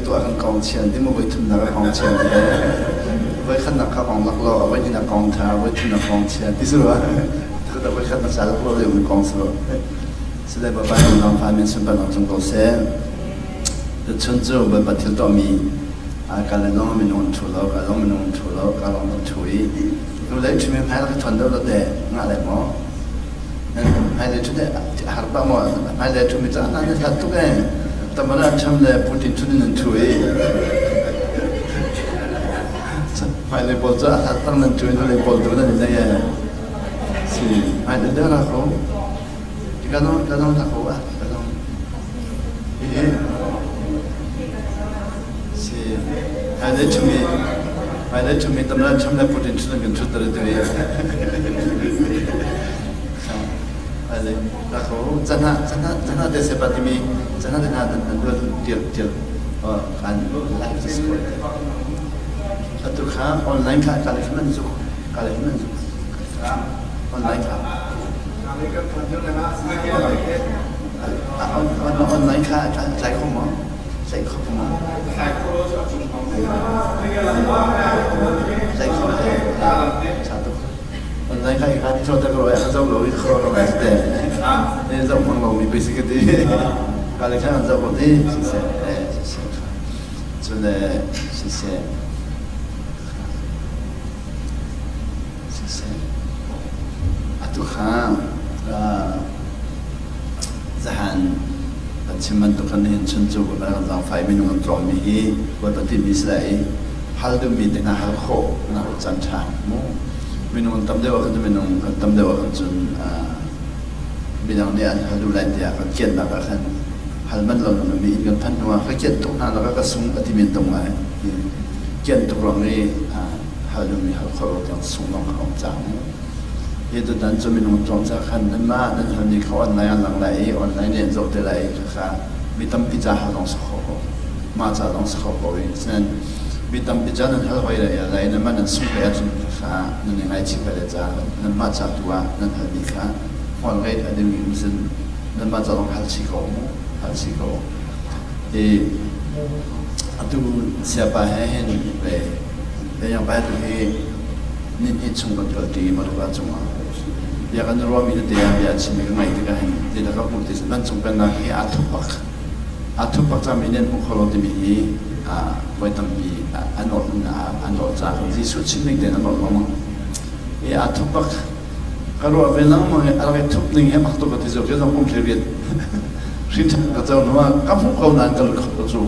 tuah kan kong chian ti mu voi thumnak a kong chian he voi khatnak kha kong lak lo voi hnihnak kong tha voi thumnak kong chian ti su ta voi khat na lak lo le kong su sile baba nang fa min sun pa nang cung ko se chun cu Bawipa thil tuahmi ka le long minung thu lo ka long minung thu lo ka long thu i nu le thumi hmai ka thon deuh lo te nga le mo Hmailei ṭhu deh har pah maw? Hmailei ṭhumi cu an i hlat tuk ee. Tamara Trump le Putin ṭhut in an ṭhu i hmailei pawl cu a hlat tang nan ṭhu i hnulei pawl tu nan i naih ee. Si, hmailei deuh ra kho. Ka dong ka dong ta kho ah ka dong. Hihi si hmailei ṭhumi hmailei ṭhumi Tamara Trump le Putin ṭhut in kan ṭhut ter tu i. Cana te sepa timi cana te hna nan nan tial tial kan live sport atu kha online kha ka le man zu ka le man zu online kha online kha tlai kho ma tlai kho ma tlai kho Online kha ka ni chawt ko a zo lo i kho ro ngai te. Ne zo mang lo mi basic ti. Ka le khan zo ko ti si se si se. Cu le si se. Si se. Atu kha zahan kan chim bantuk kan hin chun cu kan zang fai minung an tlawm mi hi Bawipa ti mi si lai hal duhmi te hna hal khawh na caan ṭha mu. Minung an tam deuh ahcun minung kan tam deuh ahcun cun midang nih an hal duh lai tiah kan kiannak ah khan hal manh lo mi inn kan phanh hnu ah ka kianh tuk hna lakah ka sung a timi an tam ngai. Kianh tuk ruang i hal duhmi hal khawh lo tiang sung lawng kha um cang. Hi tutan cu minung tlawm ca khan nanmah nan halmi kha online an lang lai i online nih an zoh te lai i khakha mi tampi ca hal zong si kho ko. Mah ca zong si kho ko i asinain mi tampi ca nan hal hoi lai lai nanmah nan sungh ve ahcun khakha nan i ngaichih ve lai caah nanmah ca tu ah nan halmi kha hmual ngei a dingmi um sin nanmah ca zong hal chih ko mu hal chih ko. I atu siapa he hin le le pa tu hi nihnih chung kan kalṭi Moldova cungah bia kan i ruahmi tete ah bia a chimmi ka ngaih tikah hin zeidah ka hmuh ti nan cung pennak hi aa thup bak aa thup bak cangmi nih an hmu kho lo timi hi voi tampi an awrh an awrh caah Jesuh chimning tein an awrh lengmang i aa thup bak ka ruah ve lengmang i a rak i thup ning hi mak tuk ka ti zo ke zong kum 18 hrin ka co hnu ah ka hmuh ko nain ka lut kho lo cu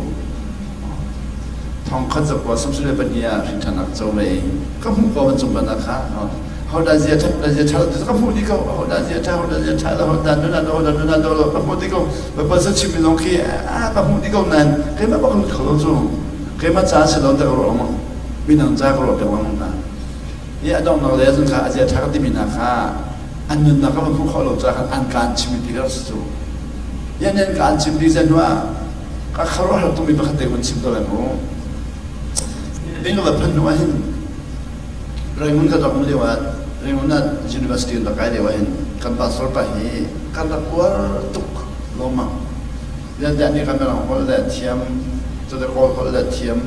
Thong khat zakua 32 ah hrinṭhan ak co ve i ka hmuh ko vancung ban ah kha ho dah zia ṭha dah zia ṭha ka hmuh dih ko ho dah zia ṭha ho dah zia ṭha ho dah nuna ho dah nuna do ka hmuh dih ko Bawipa sa chimmi zong khi a ka hmuh dih ko nain keimah bak lut kho lo cu keimah ca si lo te ka ruah lengmang midang ca ka ruah piak lengmang hna i a donghnak le cun kha a zia ṭha ka timi hna kha an nunnak ka van hmuh khawh lo ca khan an kaan chimmi ti ka rak si cu yan an kaan chim dih zan hnu ah Ka khuaruahhar tukmi pakhat te hun chim ko lai mu. Bing la phan hnu ah hin Rangoon ka rak um lio ah Rangoon ah University in rak kai lio ah hin kan pastor pa hi kan rak uar tuk lawmang. Zeicahtiah nih kan mirang holh le thiam, cute Kawl holh le thiam,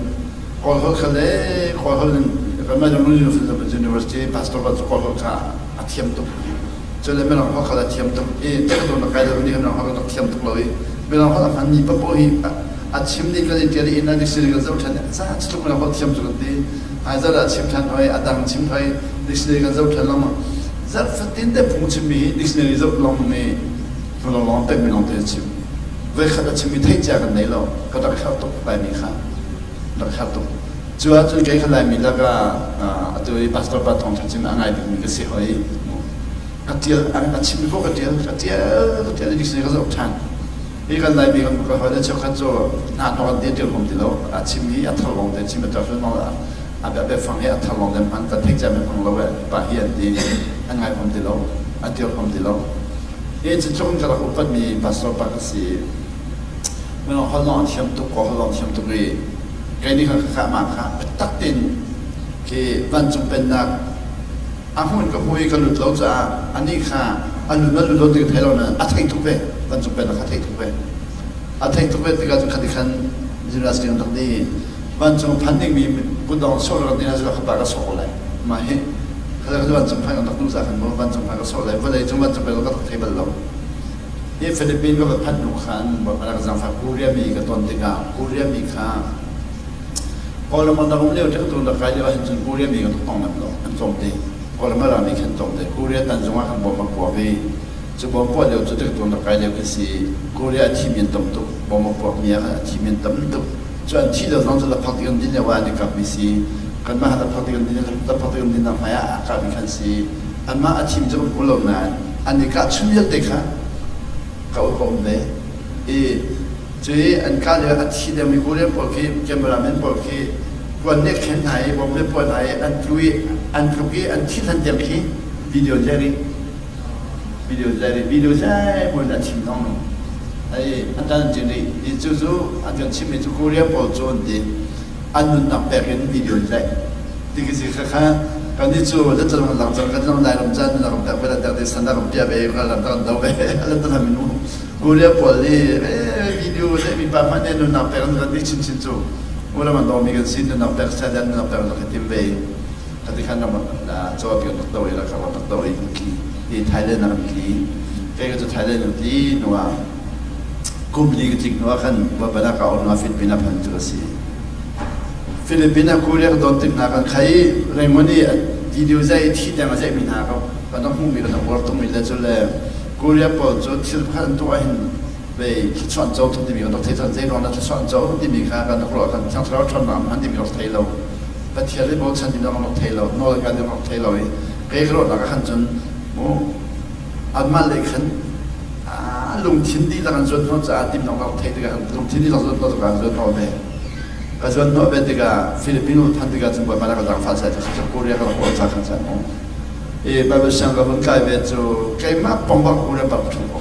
Kawl holh kha le Kawl holh in kanmah Rangoon University pastor pa cu Kawl holh kha a thiam tuk. Cule mirang holh kha a thiam tuk i tekatu na kai lo nih mirang holh rak thiam tuk lo i mirang holh a hmanmi papoh hi a chim nih kan i ṭial i inn dictionary kan zoh ṭhan za tuk mirang holh thiam cu kan ti hmaizarh ah chim ṭhan hoi a dang chim hoi dictionary kan zoh ṭhan lengmang zarh fatin te phung chimmi hi dictionary zoh lawng mi lawng lawng pekmi lawng te chim voikhat a chimmi theih cia kan nei lo ka rak herh tuk laimi kha rak herh tuk cu ahcun kei kha Laimi lakah atu i pastor pa thawngṭha chim a ngai bikmi ka si hoi. Ka ṭial a chimmi paoh ka ṭial ka ṭial ka ṭial i dictionary ka zoh ṭhan. Hi kan Laimi kan ka hawi le cheukhat cu hna hnawk an ti ṭial hom ti lo. A chim hi a thar lawng te chim a ṭial hrim a biafang hi a thar lawng te hman kan theih cia mi hmang lo e pa hi an ti an ngai hom ti lo a ṭial hom ti lo. Hi cu tluk in ka rak upatmi pastor pa ka si. Minung holh lawng a thiam tuk ko holh lawng thiam tuk i kei nih khan khakha amah kha biatak tein khi vancung pennak a hmun ka hmu i ka lut lo caah anih kha a lut ma lut lo ti ka thei lo nain a theih tuk ve vancung pennak kha a theih tuk ve a theih tuk ve tikah cun khati khan. University kan rak di. Vancung phan dingmi kutdong sawh rak di hna cu ka pa ka sawh lai. Mah hi kha ka vancung phan kan rak duh za khan mu vancung phan ka sawh lai. Vawlei cung vancung phan ka rak thei bal lo. Hi Philippines ka va phanh hnu khan rak zaangfah Korea mi ka ton tikah Korea mi kha Kawlram an rak um lio ṭheu tu rak kai lio ahhin cun Korea mi kan rak tong ngam lo, an tlawmte. Kawlram a rami khan tlawmte. Korea Tanzung ah khan bom a puak i cu bom puah lio cu ṭheu tu rak kai lio khi si. Korea a thimi an tam tuk. Bom a puakmi ah khan a thimi an tam tuk. Cu an thih lio zong cu laphak ti kan din lio ah an i kapmi si. Kanmah kha laphak ti kan din laphak ti kan dinnak hmai ah aa kahmi khan si. Anmah a thim cu kan hmu lo nain an i kah chung vialte kha ka um ve. I Cu i an kah lio a thi deuhmi Korean pawl khi cameraman pawl khi kuan nih a khen hna i bom le puah hna i an tlu i an tluk i an thi than tiang khi video zai rih video zai rih video zai buin a chim thong ai an tan chin rih i cu cu an kan chimmi cu Korean pawl cu an ti an nunnak pek in video zai ti khi si kha kha kan nih cu latalung lang cang kan lang lai ram chan ram tak ve tak te san ram pia ve ram tak do ve lan tan minu Korea pawl nih video mi pa hmanh nih nunnak pek an kan ti chinchin cu ulam an dawmi kan si nunnak pek sa dan nunnak pek an tim ve khati khan ram caw pi kan rak do i rak rak do i kan tli i Thailand ah kan tli kei ka cu Thailand kan tli nuah kum li ka tlik nuah khan Baibal ah ka on nuah Philippines ah phan cu ka si Philippines ah Korea ka don tik hna kan khai Raymond i video zai thi tiang a zaihmi hna ka kan rak hmuhmi kan rak uar tukmi le cu le Korea pawl cu thil pakhat an tuah ahhin vei thluachuah an co tuk timi kan rak thei cang. Zei ruang dah thluachuah an co timi kha kan rak ruah kan Thiang Thlarau ṭhawnnak an hman timi rak thei lo. Pathian i bochan timi rak thei lo. Nawl kan rak thei lo i kei ka ruahnak ah khan cun mu anmah lei khan lungthin dihlak an zuan hnawh caah timnak rak thei tikah lungthin dihlak zuan hnawh tikah an zuan hnawh ve. Ka zuan hnawh ve tikah Filipino than tikah cun Bawipa na ka zaangfah sai cu Korea ka rak uar ca khan san mu. I Bible siang ka vun kai ve cu keimah pong bak u le bak ṭhu ko.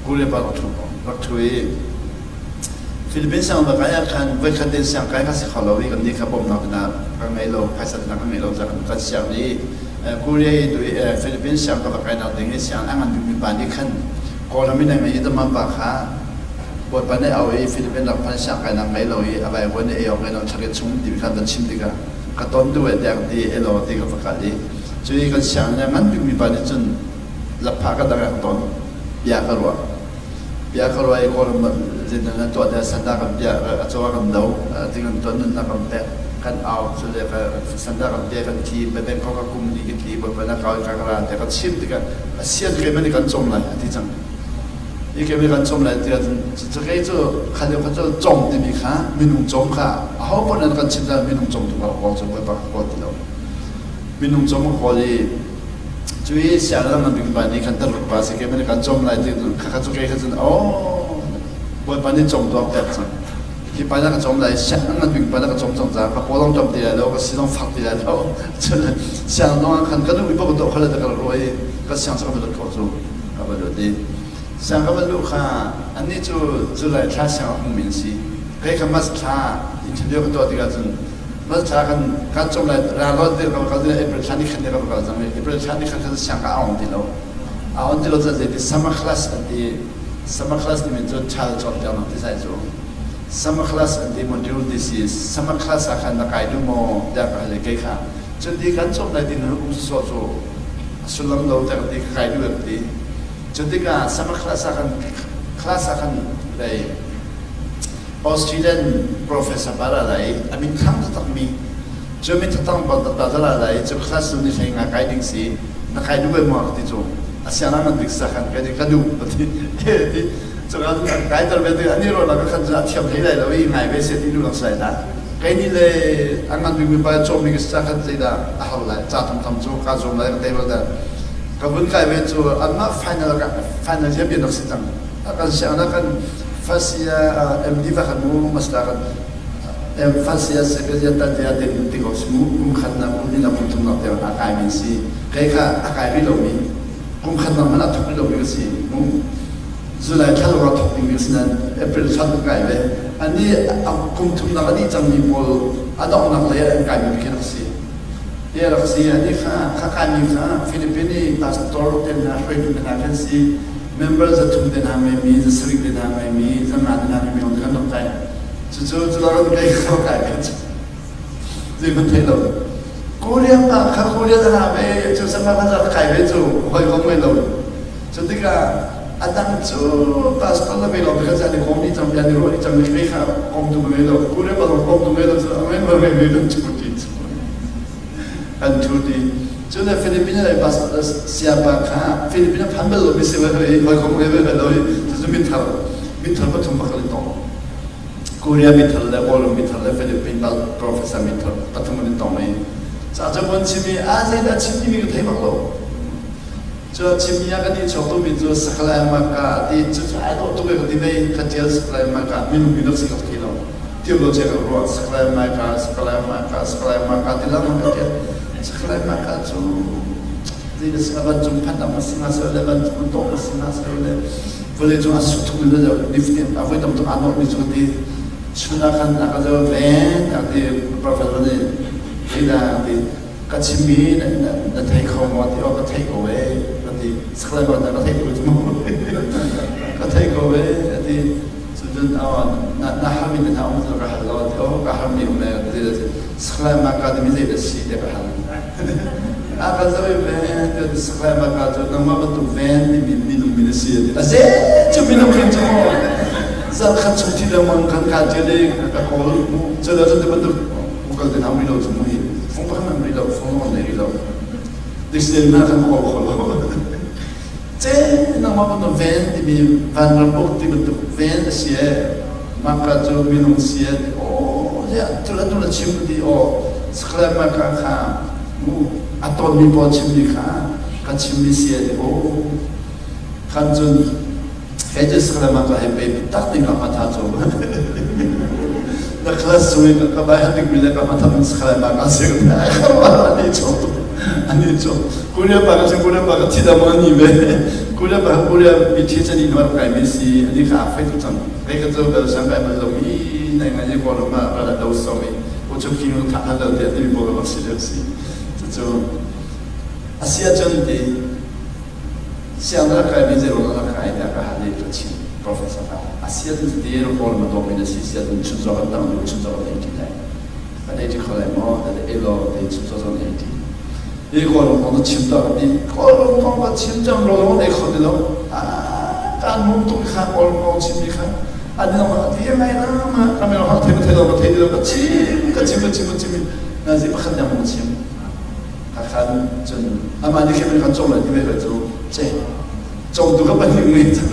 U le bak ṭhu ko. Rak ṭhu i Philippines siang va kai ah khan voikhat in siang kai kha si kho lo i kan nih kha bawmhnak dina kan ngei lo, phaisa dina kan ngei lo ca kan siang i Korea i tu i Philippines siang ka va kai nak ding i siang a ngan bikmi pa nih khan Kawlram in a ngei i dama pa kha Bawipa nih au i Philippines rak phan siang kai nak ngei lo i a vai vuan i ei awk ngei lo thla chung ti khan van chim tikah ka ton duh eh tiah ka ti elaw ti ka va kal i cu i kan sianginn ah ngan bikmi pa nih cun lapha ka dang ka ton bia ka ruah bia ka ruah i kawlram zeitin an tuah tiah sanda kan piah a caw kan do ti kan ton nunnak kan pek kan au cu le sanda kan piah kan thi Bangkok ka kum ni ka tli bawipa na kau ka ra tiah ka chim tikah a sian kai man kan cawm lai a ti cang i kei kan cawm lai tiah cun kei cu kha lio kha cu cawm timi kha minung cawm kha aho paoh nih an kan chimh minung cawm tu ka kawl cu bawipa ka kawl ti lo minung cawm ka kawl i cu i sianginn ngan bik pa nih khan taruk pa si kei kan cawm lai ti kha kha cu kei kha cun oh bawipa nih cawm tu a pek cang hi pa na ka cawm lai sianginn ngan bik pa na ka cawm cang ca ka paw zong ṭam ti lai lo ka si zong fak ti lai lo cun sianginn zong ah khan ka duhmi paoh ka tuah kho lai ka ruah i ka siang cu ka va lut kho cu ka va lut i siang ka va luh kha annih cu July thla siang a hungmi an si kei kha March thla interview ka tuah tikah cun March thla kan kan cawm lai ra lo ti ka va kal ti April thla ni khat ni ka va kal cang i April thla ni khat kha siang ka aung ti lo aung ti lo cun zei ti summer class an ti summer class timi cu child cawnpiaknak ti sai cu summer class an ti module ti si summer class ah khan na kai duh maw tiah ka hal i kei kha cun ti kan cawm lai ti na um sawsawh cu a sullam lo tiah ka ti ka kai duh an ti cu tikah summer class ah khan class ah khan lei Australian professor pa ra lai a min thang takmi cu min thang bal takta ra lai cu class cu ni hlei nga kai ding si na kai duh ve maw ti cu a siang nan dik sa khan kai ka duh ti ti cu kan kai tar ve ti ani ro la ka khan a thiam hlei lai lo i ngai ve se ti lu lang sai la kei ni le a ngan bikmi pa cawmmi ka sa khan zeidah a har lai ca tham tham cu ka zuam lai ka tei bal dah ka vun kai ve cu anmah final final year bian rak si cang kan siang na kan first year MD va khan mu master kan M first year second year third year te ti ko mu kum khat na kum ni na kum thum nak te a kai mi si kei kha a kai rih lomi kum khat nak hmanh a thok rih lomi ka si mu July thla lawng a thok dingmi a si nain April thla kan kai ve. Annih kum thumnak a dih cangmi pawl a donghnak lei ah an kaimi khi rak si. Hi a rak si. Annih kha kha kaimi kha Philippine i pastor te hna hruaitu te hna kan si. Member 300 te hna ngeimi, 700 te hna ngeimi, 500 te hna ngeimi lawng te kan rak kai. Cucu cu la kan kai kho kai ve cu. Zei hmanh thei lo. Korea pa kha Korea da la ve cu sama kha za kai ve cu hoi kong ngei lo. Cu tikah a dang cu pastor la ve lo ka chan i kong ni cang bia ni ro ni cang ni kha kong tu ngei lo. Korea pa zong kong tu ngei lo cu a ngei ma ngei ve lo cu ti cu. Kan thu ti. Cu le Philippines le pastor siapa kha Philippines phan bal lo mi si ve hoi hoi kong ngei ve lo i cucu mithar mithar pathum bakal in tong. Korea mithar le Kawlram mithar le Philippines professor mithar pathum an i tong i ca cu an chim i a zeidah chim timi ka thei bak lo. Cu a chimmi ah ka nih chuak tukmi cu Sakalai Maka ti cu cu ai dawh tuk i ka ti ve ka tial Sakalai Maka minung mi nak si ka thei lo. Tiam lo che ka ruah Sakalai Maka Sakalai Maka Sakalai Maka ti lang ka tial Sakalai Maka cu zei da van cung phan dang si na se le van cung tawk si na se le vawlei cung a suk thum le nifatin a voi tam tuk aa nawh mi cu ti chun ah khan a ka zo ven a ti professor nih zeidah ti ka chimmi na thei kho maw ti aw ka thei ko e ka ti sakalai ma ka thei ko cu ka thei ko e a ti cun aw na na halmi na um ka hal lo ti aw ka halmi um e ka ti sakalai ma ka timi zei dah si te ka hal a ka zo i ven ti sakalai ma ka cu nangmah bantuk ven timi minung min a si a ti a ze cu minung min cu maw zarkhat chung thi lengmang kan ka ṭial i ka kawl cu le cun ti bantuk kal te hna ri lo cu mu hi fung pakhat hmanh ri lo fung zong nei ri lo dictionary hna kan kawl kho lo ce nangmah bantuk ven timi vanram uk ti bantuk ven a si e maka cu minung si e aw ya tu la tu la chim ti aw sakla maka kha mu a ton mi pawl chim mi kha ka chim mi si e aw khan cun Kei cu sakala ka hei pe tak ding ah matha cu. Na class sui ka bai han dik mi le ka matha min sakala ma ka se ka ani cho ani cho Korea pa ka Korea pa ka thi da ma ni ve Korea pa Korea mi thi chan in war kai mi si ani kha fai tu chang kai ka cho bel sang kai ma lo mi nai ngai ko lo ma ra la do so mi o chu ki nu tha han lo te ti bo ka si le si chu chu asia chun ti Sianginn a kaimi zeiruang ah na kai tiah ka hal i ka chimh. Professor kha a sia tu tete rawl ma dawm in a si sia cun chuncaw kan dang lu chuncaw kan ei ṭi lai. Kan ei ṭi kho lai maw? Ti ei law ti chuncaw zong ei ṭi. Hi Kawlram kong cu chim tuah ka ti. Kawlram kong ka chim cang rawl zong ei kho ti lo. Kaan mum tuk kha Kawlram kong chimmi kha. An nong a ti ngai na ma ka mero hak thei ma thei lo ka thei ti lo ka chim ka chim ka chim ka chim na zi pakhat yang mong chim. Hakha cun amah nih khin kan cawm lai ti ve cu ce cawmtu ka pahnih ngei cang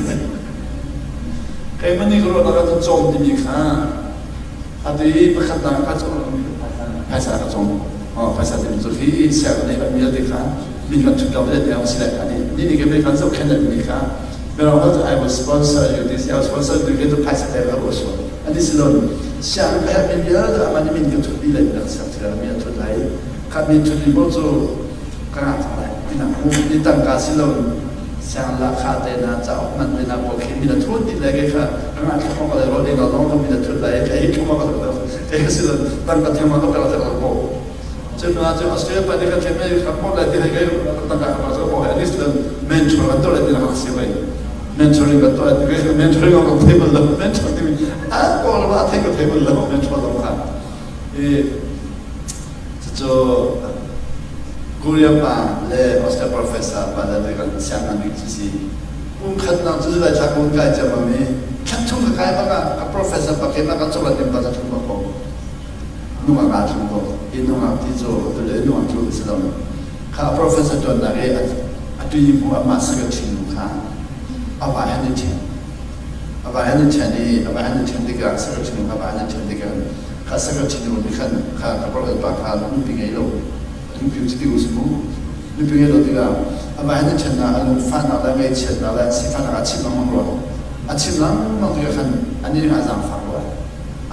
keimah nih ka ruahnak ah cun cawm timi kha atu i pakhatnak ka cawm phaisa ka cawm phaisa timi cu hi sianginn nei van vialte kha min kan thut lo le tiang si lai kha ni ni nih khin kan zohkhenh timi kha mirang cu I will sponsor you this I will sponsor you ke tu phaisa te ka ruah sual ani silon sianginn ka herhmi vialte amah nih min kan thut dih lai nak siang thil mi an thut lai Khat mi thut paoh cu ka ngah cang lai tinak mu ni tangka si lo siang lahkhah te na cauk man te na pawl khi mi na thut dih lai ke kha ka ngah thluahmah ko lai rawl ei lawng ka mi na thut lai ka ei thluahmah ko lai ke ka si lo tangka thengmang ka pek la ko cun na cu Australia pa nih ka thiam lai ka hmuh lai ti hai kai tangka ka pa ko at least mentor kan tuah lai ti na si vai mentoring kan tuah ti kai mentoring ka thei bal lo mentor ti a ko la thei ka thei bal lo mentor lo kha i Cucu Korea pa le Australia professor pa le kan sianginn bik cu si. Kum khatnak cu July thla kun kai ciammam i thla thum ka kai bak ah ka professor pa keimah kan cawk dim pa thum bak ko. Nungak aa thum ko. Hi nungak ti cu tu le nungak cu si lo. Kha professor tuannak i a tui hmu amah secretary nu kha a va han i then. A va han i then i a va han i then tikah secretary nu kha va han i then tikah kha secretary nu nih khan kha ka professor pa kha nupi ngei lo nupi cu ti u si mu nupi ngei lo tikah amah he nan ṭhennak a lungfahnak le ngaihchiatnak le sifahnak a chim lengmang rua a chim lengmang tikah khan anih a zaangfak rua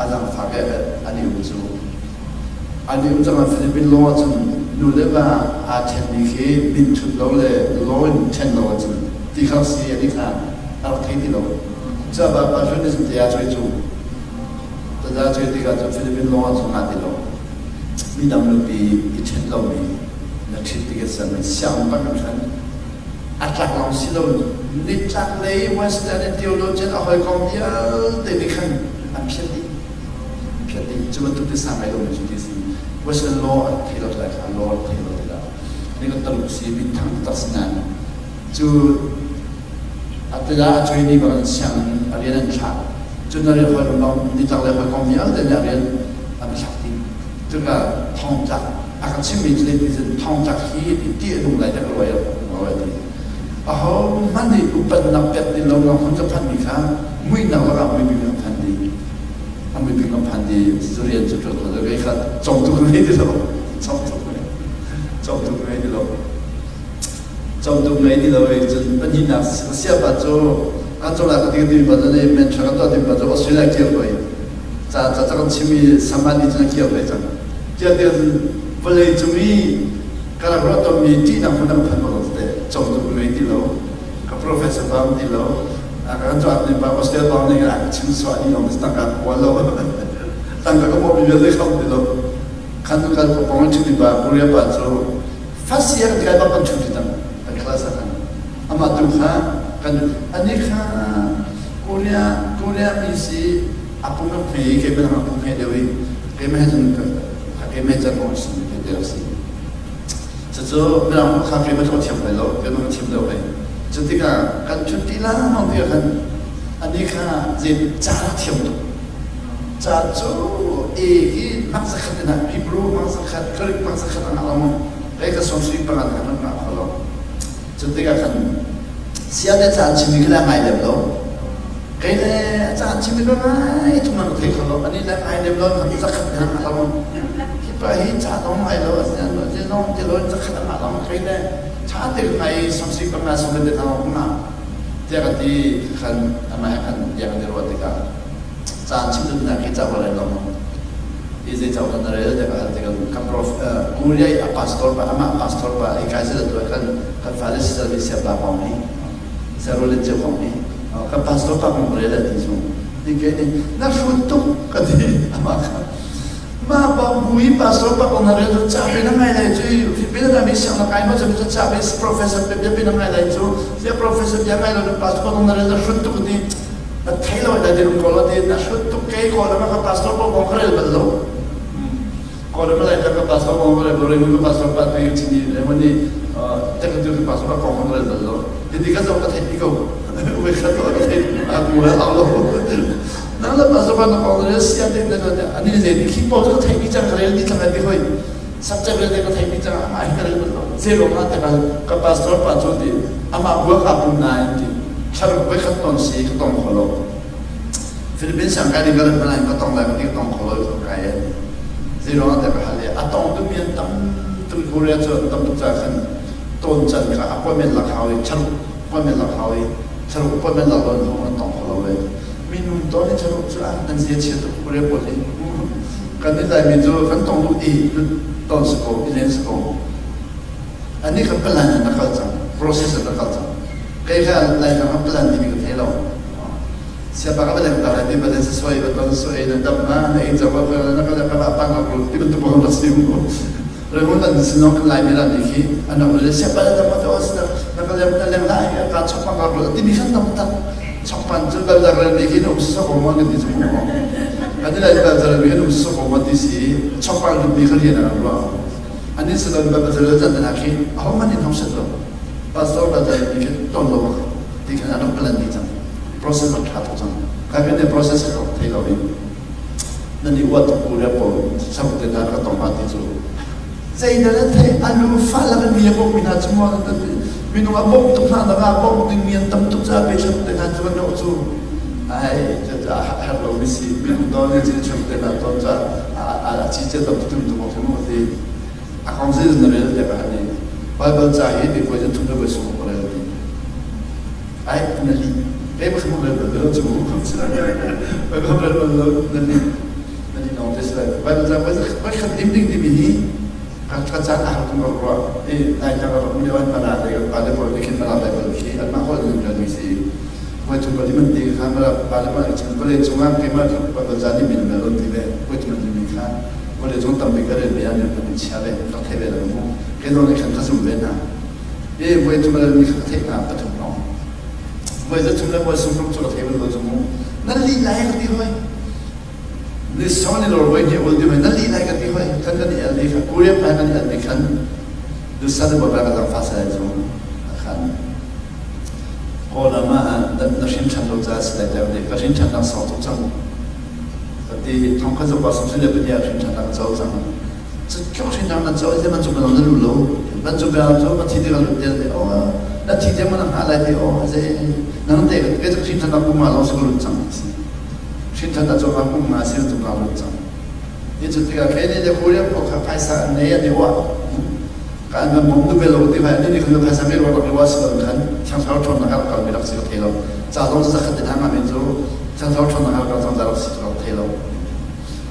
a zaangfak i ani um cu ani um cang Philippine law ahcun nu le va aa ṭhenmi khi min thut lo le law in ṭhen lo ahcun ti kha si ani kha a rak thei ti lo cuabah pa hlun nih cun te a cuai cu Taza cu tikah cun Philippine lawng ah cun naa ti lo. Midang nupi i ṭhen lomi na ṭhit tik in sermi sianginn bak in hran. A tlak lawng si lo nitlak lei Western in theologian a hawikom vialte nih khan an phiat dih. Cu bantuk ti sang ngai lomi cu ti si. Western law an thei lo lai kha law an thei lo ti dah. Ni kan taluk si min thang tak si nain cu atila a cui ni bang siang a rian an thlah. Cun a rian hawi bang nitlak le hawikom vialte nih a rian an thlak dih. Cuka thongtlak a ka chimmi cu ti cun thongtlak hi ti ti a nung lai tak ruai a ti. Aho hmanh nih upatnak pek ti lo nga hmun ka phanmi kha muihnak lakah muipi ka phan dih. A muipi ka phan dih cu rian cu ṭuan kho kei kha congtu ka ngei ti lo. Congtu congtu ka ngei ti lo. Congtu ngei ti lo i cun pahnihnak siapa cu kan cawla ka ti ka ti pa cu ne mentor kan tuah ti pa cu Australia kir hoi. Ca ca kan chimi saman cun a kir ve cang. Tiah tiah cun vawlei cung i ka rak ruah tawnmi ṭihnak hmun an phan bak teh congtu ka ngei ti lo. Ka professor pa um ti lo. A kan cuat ning pa Australia pa ning a chim suah ni long tangka ka kual lo. Tangka ka bawmmi vialte kha um ti lo. Khan kan ka pong chimmi pa Korea pa cu first year kai bak kan ṭhu ti cang. Kan class ah khan. Amah tu kha kan ani kha Korea Korea mi si a pum a hme i keimah a pum hme deuh i keimah he cun keimah he cun kong si te a si. Cucu mirang kha keimah cu ka thiam lai lo, keimah ka thiam deuh lai. Cu tikah kan ṭhut ti lengmang tikah khan ani kha zei ca rak thiam tuk. Ca cu e hi mak zakhat in ah Hebrew mak zakhat, Greek mak zakhat a ngah lo maw? Kei ka sawm sui panga kha ngah kho lo. Cu tikah khan sia le ca an chimmi khi le ngai lem lo. Kei le ca an chimmi ka ngai thum an thei kho lo. Ani le ngai lem lo kan zakhat in ngah lo. Hi pa hi ca zong ngai lo, a zong ti lo zakhat a ngah lo. Kei le ṭha te ngai sawmsui panga sawm le thang ngah tiah ka ti khan amah he khan bia kan i ruah tikah caan chim duhnak hi ca rel lo hi zei cauk na rel tiah ka hal tikah ka prof Korea i a pastor pa amah pastor pa i kai zela tu kan kan fale sisal mi sia pa kong hi sarul le cheu kong hi ka pastor pa kong rel ti cu ni ke ni na hrut tuk ka ti amah kha mah ba bui pastor pa kong na rel cu ca pe na ngai lai cu pe na mi siang na kai ma cu ca pe professor pe pe na ngai lai cu sia professor bia ngai lo pastor pa kong na rel na hrut tuk ti Na thei lo na dir ko lo ti na hrut tuk kei ko na ka pastor ko kong ka rel bal lo. Ko na malai ka pastor kong ka rel bal lo ka pastor pa tu chini le mani te ka tu ka pastor pa kong ka rel bal lo. Ti ka zo ka thei ko. Ue kha to ka thei a mu la lo. Nang la pastor pa na kong rel sia te na na ani le ni khi po ka thei ni chang ka rel ni thang ti hoi. Subject rel te ka thei ni chang ama hi ka rel bal lo. Ze lo ma te ka ka pastor pa chu ti ama bua ka pum na ti. Thlaruk voikhat ton si ka tong kho lo. Philippines sang kai ding ka rat hmanh ka tong lai ka ti ka tong kho lo i kai an. Zeiruang ah ka hal i a tong tu mi an tam tum Korea cu an tam tuk caah khan tawn can kha appointment lak hau i thlaruk appointment lak hau i thlaruk appointment lak lo in an tong kho lo ve. Minung ton i thlaruk cu an nan zia chia tuk Korea pawl hi. Kan i Laimi cu kan tong duh i ton si ko i len si ko. Anih kha plan in a kal cang, process in a kal cang. Kei kha Laitlang ah plan timi ka thei lo. Siapa ka baleng ta lai ti balen sa soi ba ton soi na dam na na ei jawa ka na ka ka ba pang ka ti bantuk ko na si mu. Remun an sinong kan lai mi la ni khi an rak le siapa na dam ma to as na na ka lem na lem lai ka chok pang ka ti mi khan tam tak chok pan chu bal dak re ni khi um so ko mo kan ti chu mo. Kan ti lai bal zar mi kan um so ko mo ti si chok pang ti kha rian an ruah. Anih salon ba bazar can hna khi ahohmanh in hong set lo. Pastor ba zai mi khi ton lo ti khan an rak plan dih cang. Process rak ṭha tuk cang. Kai kan process ka thei lo i nan i uat tuk pu le pawl sam te hna ka tong ha ti cu. Zeidah na theih alu fa lak in mi a bawmh mi hna cu maw minung a bawmh tuk hna nakah bawmh ding mi an tam tuk caah pe thlam te hna cu an rawh cu. Ai a herh lo mi si minung dawn in cin thlam te hna tawn caah a ci cia tam tum tum awk mu ti a kong zei na rel te ka ni Bible ca hi mi voi thum le voi sung ko rel ti ai na li pe ba kham rel bal lo chu ba kham rel bal lo na li na li nong te sila Bible ca voi voi khat dim ding ti mi hi ka ka caan a har tum ko rua e nai ta ka ram le wan mana le pa le pol te khin mana Bible khi an ma hol ning mi si voi thum pali man ti kha mara parliament election vawlei cungah keimah Bible ca nih min mel ti ve voi thum man ti kha vawlei cung tampi ka rel ve ah kan chia ve ka thei ve lo mu kei zong nih khan ka zum ve hna e voi thum rel mi kha ka theih hna pathum lawng voi za thum le voi sum ruk cu ka thei bal lo cu mu nan lih lai ka ti hoi. Ni song ni lor voi ni ul ti na li lai ka ti hoi kan kan i al ni kha Korean pa kan i al ni khan dusa na ba ka zang fa sa cu khan Kawlram ah na hrin ṭhan lo caah si lai tiah ka hrin ṭhan dang sau tuk cang. Ka ti thong khat zong pa sam le pahnih ah hrin ṭhan dang co cang. Cu hrin ṭhan na co i man cung na lu lo. Man cung bel cu ma thi ti ka lut te o na thi te man ha lai ti o ze nang te ke cu hrin ṭhan kum ma lo si lut cang. Hrin ṭhan na co ma kum ma si cung na lut cang. Ni cu tikah ke ni le Korean ko kha phaisa an nei an i uah. Kan kan bawm tu bel lo ti vai ni kan phaisa mi ro rak wa si lo khan thiangthlarau ṭhawnnak a kal mi rak si ka thei lo. Ca zong zakhat in hang amin cu thiangthlarau ṭhawnnak a kal cang rak si ka thei lo.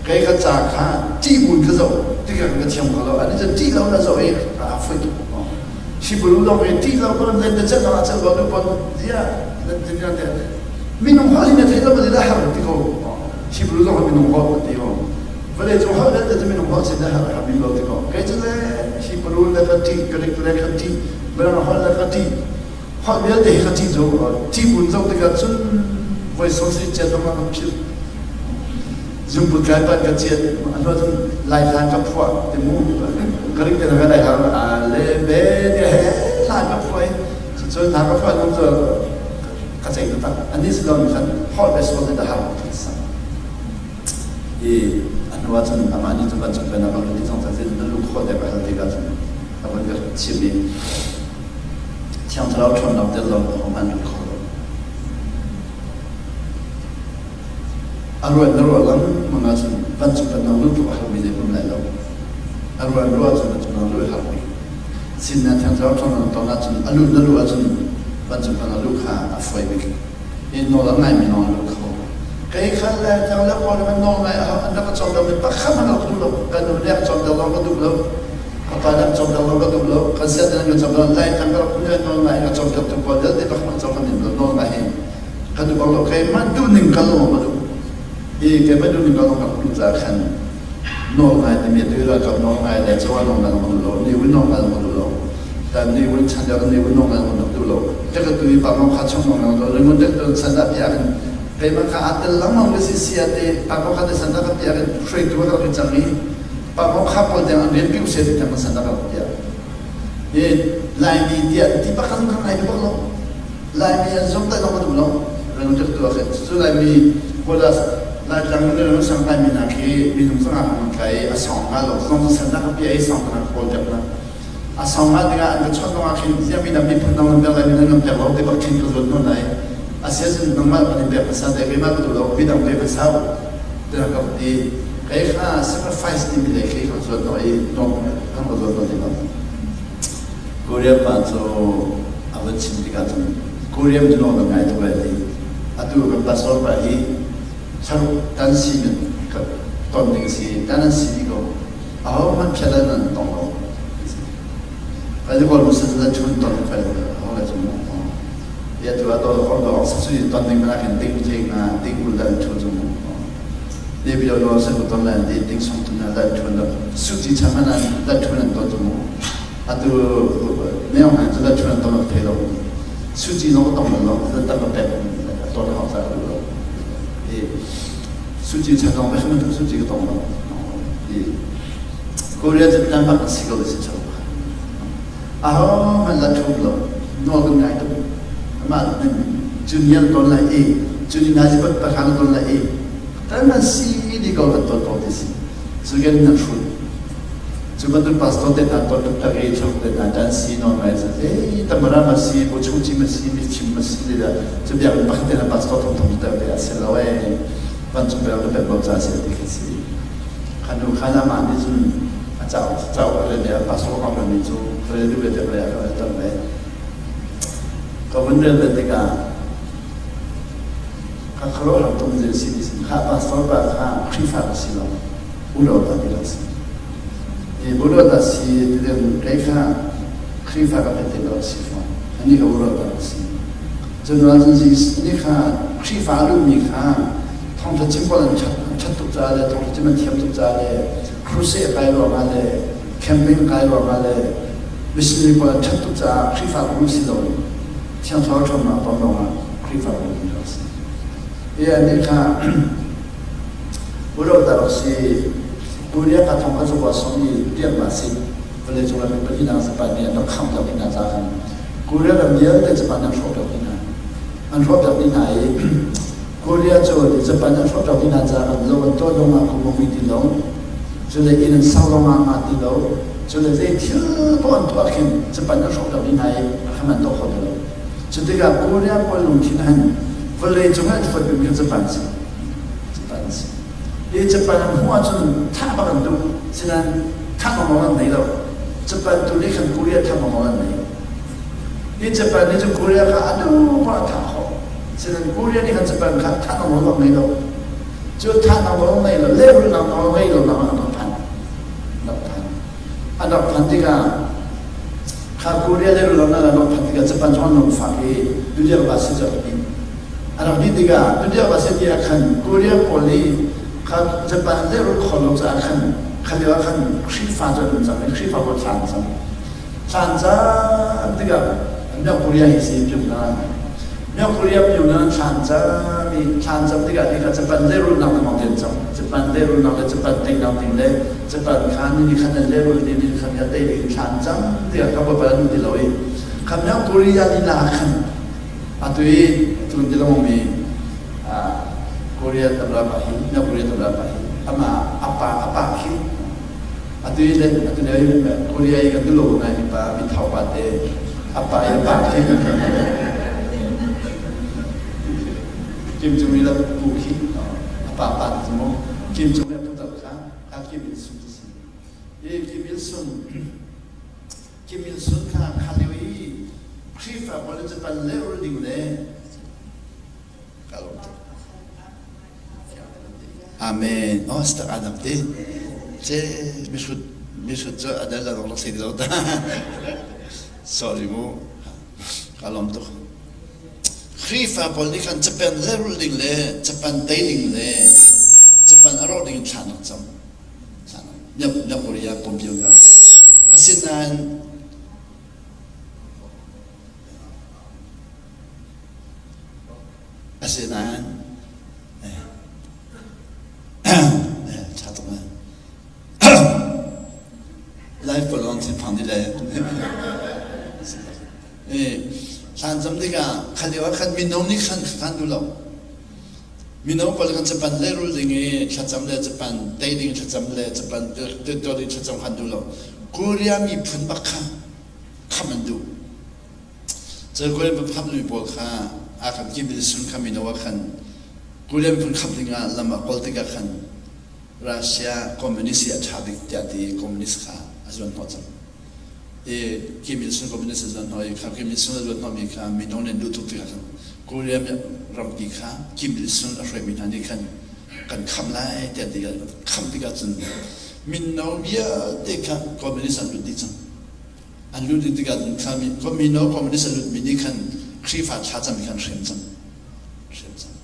Kei ka ca kha ṭih buin ka zoh tikah ka thiam kho lo. Ani cu ṭih lo na zoh i a foi tuk. Sibulu dong i ṭih lo ko nan te chan ah chan lo nu pon zia nan tin kan te minung hol hi na thei lo ma da har ti ko. Sibulu zong minung hol ti ko. Vawlei cung hol vialte cu minung holh sin har a bik lo ti ko. Kei cu le Hebrew le ka ṭih, Greek le ka ṭih, Mirang holh le ka ṭih. Holh vialte hi ka ṭih cu ṭih buin zoh tikah cun voi sawmsarih ciat zong ah kan philh. Zungput kai pan ka ciat, a hnu cun Lai hlan ka phuah ti mu. Greek te ka Lai hlan a le be te he hlan ka phuah i cun hna ka phuah nung cu ka ceih taktak. Anih si lo nih khan holh le sual te har sak. I a hnu ahcun amah nih cun vancung pennak a lut i cang cang na lu khawh dek a hal tikah cun a vun ka chimh i Thiang Thlarau ṭhawnnak tel lo ahohmanh lut kho lo. A ruan na ruah lengmang ahcun vancung pennak lut tluk a harmi zei hmanh lai lo. A ruan ruah ahcun vancung pennak luh a har bik. Sinna Thiang Thlarau ṭhawnnak ton ahcun a lut na luh ahcun vancung pennak luh kha a fawi bik. In nawl a ngaimi lawng an lut kho. Kei kha le tang le pawl nih nawl ngai an rak ka cawnter mi pakhat hmanh rak duh lo. Kan nu nih a cawnter zong ka duh lo. Ka pa nih a cawnter zong ka duh lo. Kan sian nih an ka cawnter lai tang ka rak phun nawl ngai ka cawnter tu pawl vialte pakhat hmanh cawn kan nim lo. Nawl ngai hi ka duh bak lo. Keimah duh ning kal lawng ka duh. I keimah duh ning kal lawng ka duh caah khan nawl ngai timi atu ralkap nawl ngai le cawa nawl ngai zong ka duh lo. Ni win nawl ngai zong ka duh lo. Tan ni win chan lio ni win nawl ngai zong ka duh lo. Te ka tu i pa mong kha chung nawl ngai lo. Ringun te tu san dah piah khan keimah kha aa tel lengmang ka si sia te pa mong kha te san dah ka piah khan hruaitu ka rak i cang i pa mong kha pawl tiang an rian piu se ti tiang san dah ka rak piah. I Laimi tiah ti pakhat kan ngai bak lo. Laimi an zumh dai zong ka duh lo. Ringun te tu ah khan cu Laimi Kolas Laitlang le ram sang Laimi hna khi minung zong ah kan tlai i a song nga lo zong san dah ka piah i song ka kawl piak hna. A song nga dingah an ka chawnh zong ah khin ziah mi dang miphun dang nan pek lai mi nan pek lo ti bak khin ka zuat nawn lai. Asiahcun nangmah kan in pek hmasa te keimah ka duh lo mi dang pe hmasa u tiah ka ti. Kei kha sacrifice timi lei khi ka zuat nawn i nawm kan ka zuat nawn ti lo. Korea pa cu a van chim tikah cun Korean cu nawl kan ngai tuk lai ti. Atu kan pastor pa hi thlaruk tan si in ka ton ding si tan an si dih ko. Ahohmanh phiat an an tong lo. Kan i kawl musan zan chun ton fal ho la cu mu. Ya tu a to ko do sa su ton ding mana khin ding thing na ding kul dan thu cu mu. Ne bi lo sa ku ton lan di ding song tu na dan thu na su ti cham na dan thu nan ton cu mu. Atu ne ong han cu dan thu nan ton thei lo. Su ti no tong lo zan tam ka pek ton hau sa lo. E su ti chan dong ba man su ti ka tong lo. E Korea cu tan bak si ko si chau. Aho man la thum lo nawl kan ngai tuk. Amah junior ton lai e junior nazi pat pakhang ton lai e tan man si di ko kan ton ko ti si. Zugen na hrut. Cu bantuk pastor te hna ton tuk tak e chok te hna tan si non mai sa e tamara ma si bo chung chi ma si mi chim ma si le da cu biak pakhat te na pastor thong thong te te a si lo e van chung bel ka pek lo ca si ti khi si. Khanu khan amah nih cun a cauk cauk a rel i a pastor kong rami cu rel duh ve te rel a rel ton ve. Ka vun rel ve tikah ka khuaruahhar tuk zei si ti sin kha pastor pa kha Khrihfa ka si lo ulo ta ti rak si. I ulo ta si ti den kei kha Khrihfa ka pet lo si fawn. Ani ka ulo ta ka si. Cun cun ni kha Khrihfa a luhmi kha thawngṭha chim pawl an ṭhat tuk caah le thawngṭha chim an thiam tuk caah le crusade kai ruangah le camping kai ruangah le missionary pawl an ṭhat tuk caah Khrihfa bu si lo Thiang Thlarau ṭhawnnak ton lawngah Khrihfa bu an rak si. Hi an nih kha Pu Ro rak si. Korea ka thong ka cukua som i tiang ma si. Vawleicung ram pahnihnak Japan nih an rak kham piak hna ca khan Korea ram vialte Japan an hrawh piak hna. An hrawh piak hna i Korea cu Japan an hrawh piak hna ca khan lo an tuah zong ah kum ti lo. Cu le inn an sak zong ah ngah ti lo. Cu le zei thil paoh an tuah khin Japan an hrawh piak hna i khan an tuah kho ti lo. Cu tikah Korea pawl lungthin han vawleicung ah an fuat bikmi Japan si. Japan si. Hi Japan an hmuh ahcun thah bak an duh. Sinain thah nawl an nei lo. Japan tu nih khan Korea thah nawl an nei. Hi Japan nih cun Korea kha a duh paoh a thah khawh. Sinain Korea nih khan Japan kha thah nawl bak nei lo. Cu thah nawl nei lo, lehrulhnak nawl ngei lo nak ah an rak phan. An rak phan. An rak phan tikah kha Korea lehrulhnak an rak phan tikah Japan cu an lungfak i Dutiang va si cu a rak dih. A rak dih tikah Dutiang va si ti ah khan Korea pawl nih kha Japan lehrulh khawh lo caah khan kha lio ah khan Khrihfa cu an um cang i Khrihfa pawl thla an cam. Thla an cam tikah North Korea hi si Pyongyang. North Korea Pyongyang thla an cam i thla an cam tikah ti kha Japan lehrulhnak lengmang ti an cam. Japan lehrulhnak le Japan teinak ding le Japan kha ni khan an lehrulh ni ni khan kha tei ding thla an cam tikah kha Baibal an um ti lo i kha North Korea lila ah khan atu i tun ti lengmang mi Korea tabla pa hi North Korea tabla pa hi amah apa apa khi atu i le atu lio i Korea i kan dulo ngai mi pa mi thau pa te apa i apa khi Kim Jong Il a pu khi apa pa te mu Kim Jong Il a pu tak kha kha Kim Il Sung ti si i Kim Il Sung Kim Il Sung kha kha lio i Khrihfa pawl Japan le ding le ka lawm tuk. Amen. Oh, stak adam te. Ce misut misut cu adal la rong rak si lo ta. Sorry mu. Ka lawm tuk. Khrihfa pawl nih khan Japan lehrulh ding le Japan tei ding le Japan a rawh ding in thla nak cam. North Korea Pompeo ka. Asinain Asinain ṭha tuk eh. Life pawl on thinphang dih le. Hlan cam tikah kha lio ah khan mino nih khan khan duh lo. Mino pawl khan Japan lehrul ding i thlacam le Japan tei ding thlacam le Japan tuah ding thlacam khan duh lo. Korea miphun bak kha kham an duh. Cun Korea miphun khammi pawl kha aa kan Kim Il Sung kha mino ah khan Korea miphun khamh dingah lam a kawl tikah khan Russia communist hi a ṭha bik tiah ti communist kha a zuan hnawh cang. I Kim Il Sung communist a zuan hnawh i kha Kim Il Sung a zuan hnawhmi kha mino nih an duh tuk tikah khan Korea rampi kha Kim Il Sung a hruaimi hna nih khan kan khamh lai tiah ti khamh tikah cun mino vialte kha communist an lut dih cang. An lut dih tikah cun kha mino communist a lutmi nih khan Khrihfa thlacam khan hrem cang. Hrem cang.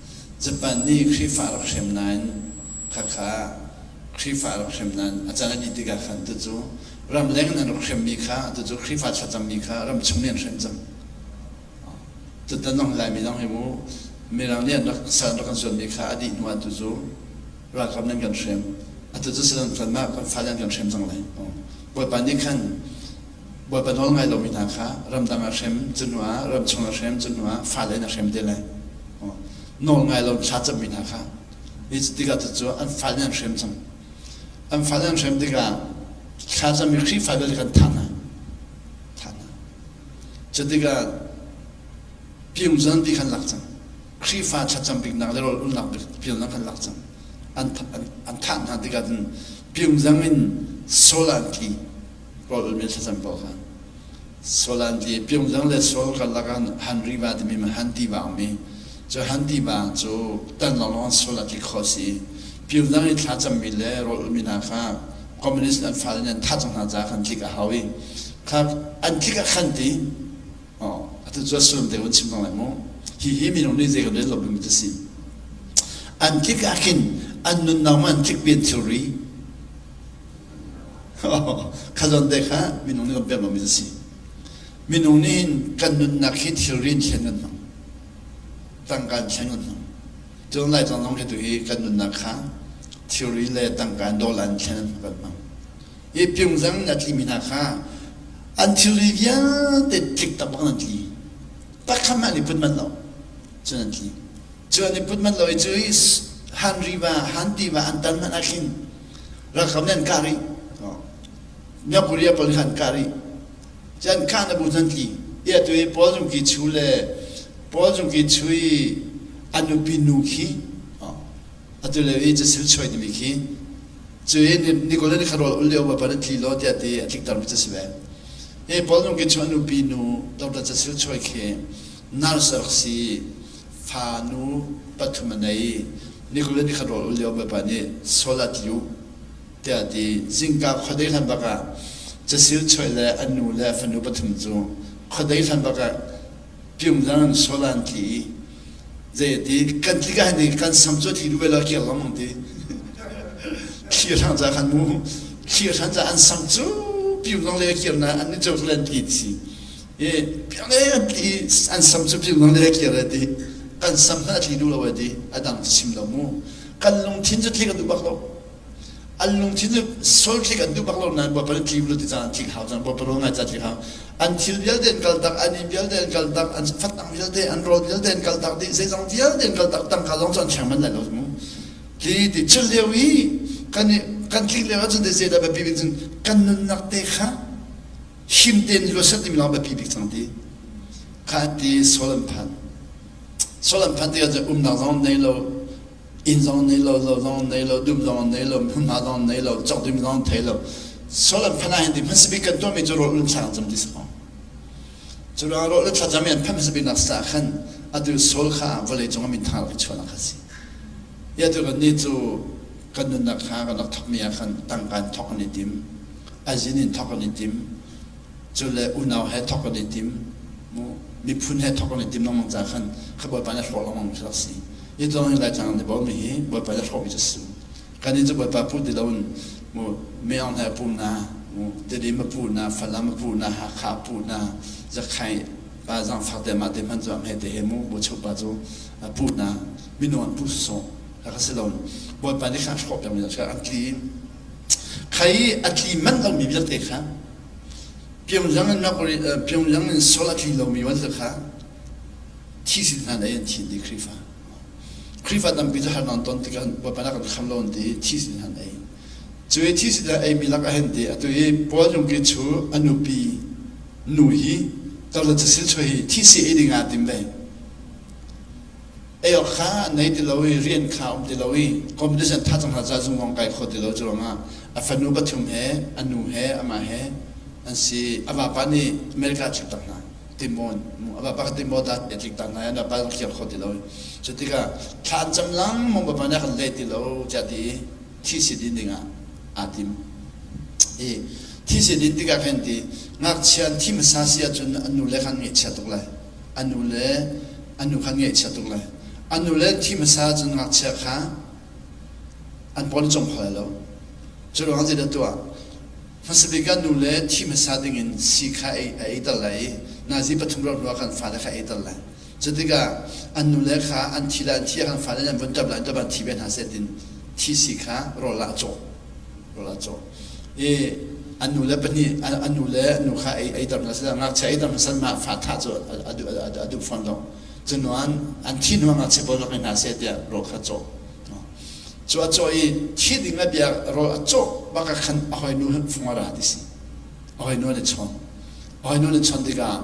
Japan nih Khrihfa rak hrem nain khakha Khrihfa rak hrem nain a can a dih tikah khan tucu ramleng in an rak hremmi kha tucu Khrihfa thlacammi kha ramchung nih an hrem cang. Tutan zong Laimi zong hi mu Mirang nih an rak sal an rak kan zuanmi kha a dih hnu ah tucu ralkap nan kan hrem. Atu cu salan kanmah kan fale an kan hrem cang lai. Bawipa nih khan Bawipa nawl ngai lomi hna kha ramdang ah hrem, cu hnu ah ramchung ah hrem, cu hnu ah fale in a hrem te lai. Nawl ngai lo thla cammi hna kha hi tikah cu an fale an hrem cang. An fale an hrem tikah thla cammi Khrihfa vialte kan thah hna. Thah hna. Cu tikah Pyongyang ti khan lak cang. Khrihfa thlacam biknak le rawl ulnak bik Pyongyang khan lak cang. An an thah hna tikah cun Pyongyang in Seoul an tli. Rawl ulmi thlacam pawl kha. Seoul an tli. Pyongyang le Seoul karlak ah Han Riva timi Han tiva a um i cu Han tiva cu tan lawnglawng Seoul ah tli khawh a si i Pyongyang i thlacammi le rawl ulmi hna kha communist an fale nih an thah cang hna caah khan tlik a hau i kha an tlik ah khan ti Atu cu a sullam te hun chim cang lai mu. Hihi minung nih zei kan rel lo bimi cu si. An tlik ah khin an nunnak ma an tlik pian thilri. Kha zawn te kha minung nih kan pek lomi cu si. Minung nih hin kan nunnak hi thilri in thlen kan hmang. Tangka in thlen kan hmang. Cun Laitlang zong hi tu hi kan nunnak kha Thilri le tangka in dollar in thlen an kan hmang. Hi Pyongyang a tlimi hna kha an thilri vialte tlik tak bak an tli. Pakhat hmanh an i put manh lo. Cun an tli. Cu an i put manh lo i cu i Han riva, Han tiva an tan hmanh ah khin ralkap nih an kah rih. North Korea pawl kha an kah rih. Cu an kah na bu an tli. I atu i Paul Zung Ki Chu le Paul Zung Ki Chu i a nupi nu khi atu lio i casil chuai timi khi cu i Nikolai nih kha rawl ul lio pa na tli law tiah ti a tliktermi cu si ve. Hi Paul Zung Ki Chu a nupi nu Dr. Casil Chuai khi nurse a rak si fa nu pathum a nei. Nikolai nih kha rawl ul lio pa nih solat yu tiah ti zingka khuadei hlan bak ah casil chuai le a nu le a fanu pathum cu khuadei hlan bak ah Pyongyang in solar an tli i zei a ti kan tlik ah hin kan sam cu a tli duh ve lo a kir lengmang ti thli hrang ca khan mu thli hrang ca an sam cu Pyongyang le a kir na an ni ceu le an tli ti i Pyongyang an tli an sam cu Pyongyang le a kir a ti kan sam hmanh a tli duh lo a ti a dang cu chim lo mu kan lungthin cu tlik an duh bak lo An lungthin cu sual tlik an duh bak lo nain Bawipa nih tli u ti cang an tlik hau cang Bawipa rawl ngai ca tlik hau. An thil vialte an kaltak, an inn vialte an kaltak, an fatang vialte, an rawl vialte an kaltak dih, zeizong vialte an kaltak, tangka zong cu an thleng manh lai lo mu. Tli ti cul lio i kan i kan tlik lio ahcun zeidah biapi bik cun kan nunnak te kha him tein luat timi lawng biapi bik cang ti. Kha ti sual an phan. Sual an phan tikah cun umnak zong nei lo, inn zong nei lo, lo zong nei lo, dum zong nei lo, hmunhma zong nei lo, cawk zong thei lo. Sual an phan ah hin ti hmasabik kan tuahmi cu rawl ulh thla cam ti si ko. Cu ruangah rawl ulh thlacam i an phanh hmasabik nak sa khan atu Saul kha vawlei cung ah min thang rak i chuahnak kha si. I atu kan nih cu kan nunnak kha kan rak thawkmi ah khan tangka in thawk an i tim, azin in thawk an i tim, cu le unau he thawk an i tim, miphun he thawk an i tim lengmang ca khan kha Bawipa nih a hrawh lengmang khi rak si. Hi tong hi Laitlang an i bawmi hi Bawipa nih a hrawhmi cu a si. Kan inn cu Bawipa pu ti loin mu Meong he pu na, mu Tedim a pu na, Falam a pu na, Hakha a pu na, Zakhai pa zangfak te mah te hman cu hme te he mu Buchuk pa cu a pu na, minung an pu sawh ka si lo. Bawipa nih khan hrawh piakmi kha an tli. Khai a tli manh lomi vialte kha Pyongyang in Pyongyang in Seoul a tli lomi vialte kha thi sin hna nei an thin ti Khrihfa. Khrihfa tampi cu harnak ton tikah Bawipa nak kan kham lo an ti thi sin han ei. Cu i thi sin ei mi lakah hin ti atu i Paul Yungki chu a nupi nu hi tarla casil chu hi thi si ei ding ah tim ve. Ei awk kha nei ti lo i rian kha um ti lo i competition tha cang hna ca zung zong kai kho ti lo cu ruangah a fanu pathum he a nu he amah he an si a vapa nih America a chim tak hna. Timon a vapa kha Timon dah a tlik ta hna i an vapa zong kir kho ti lo. Cu tikah thla an cam lengmang vapa nih a kan leh ti lo tiah ti i thi si din dingah aa tim. I thi si din tikah khin ti ngakchia an thi hmasa si ahcun an nu le khan ngaihchia tuk lai. A nu le an nu khan ngaihchia tuk lai. An nu le thi hmasa ahcun ngakchia kha an paw an cawm kho lai lo. Cu ruangah zeidah tuah? Hmasabik ah nu le thi hmasa dingin sii kha a eiter lai i nazi pathum rauh hnuah khan fale kha eiter lai. Cutikah an nule kha an thi le an thi ah khan fale nih an vun ṭap lai, an ṭap ah thi ve hna seh tiin thi sii kha rawl ah a cawh. Rawl ah a cawh. I an nule pahnih an nu le an nu kha eiter hna seh ngakchia eiter hmasa mah fa thah cu a duh fawn lo. Cunuan an thi hnuah ngakchia pawl rak ei hna seh tiah rawl kha cawh. Cu a cawh i thi ding a bia rawl a cawh bak ah khan a hawinu fung a ra ti si. A hawinu an i chawn. A hawinu an i chawn tikah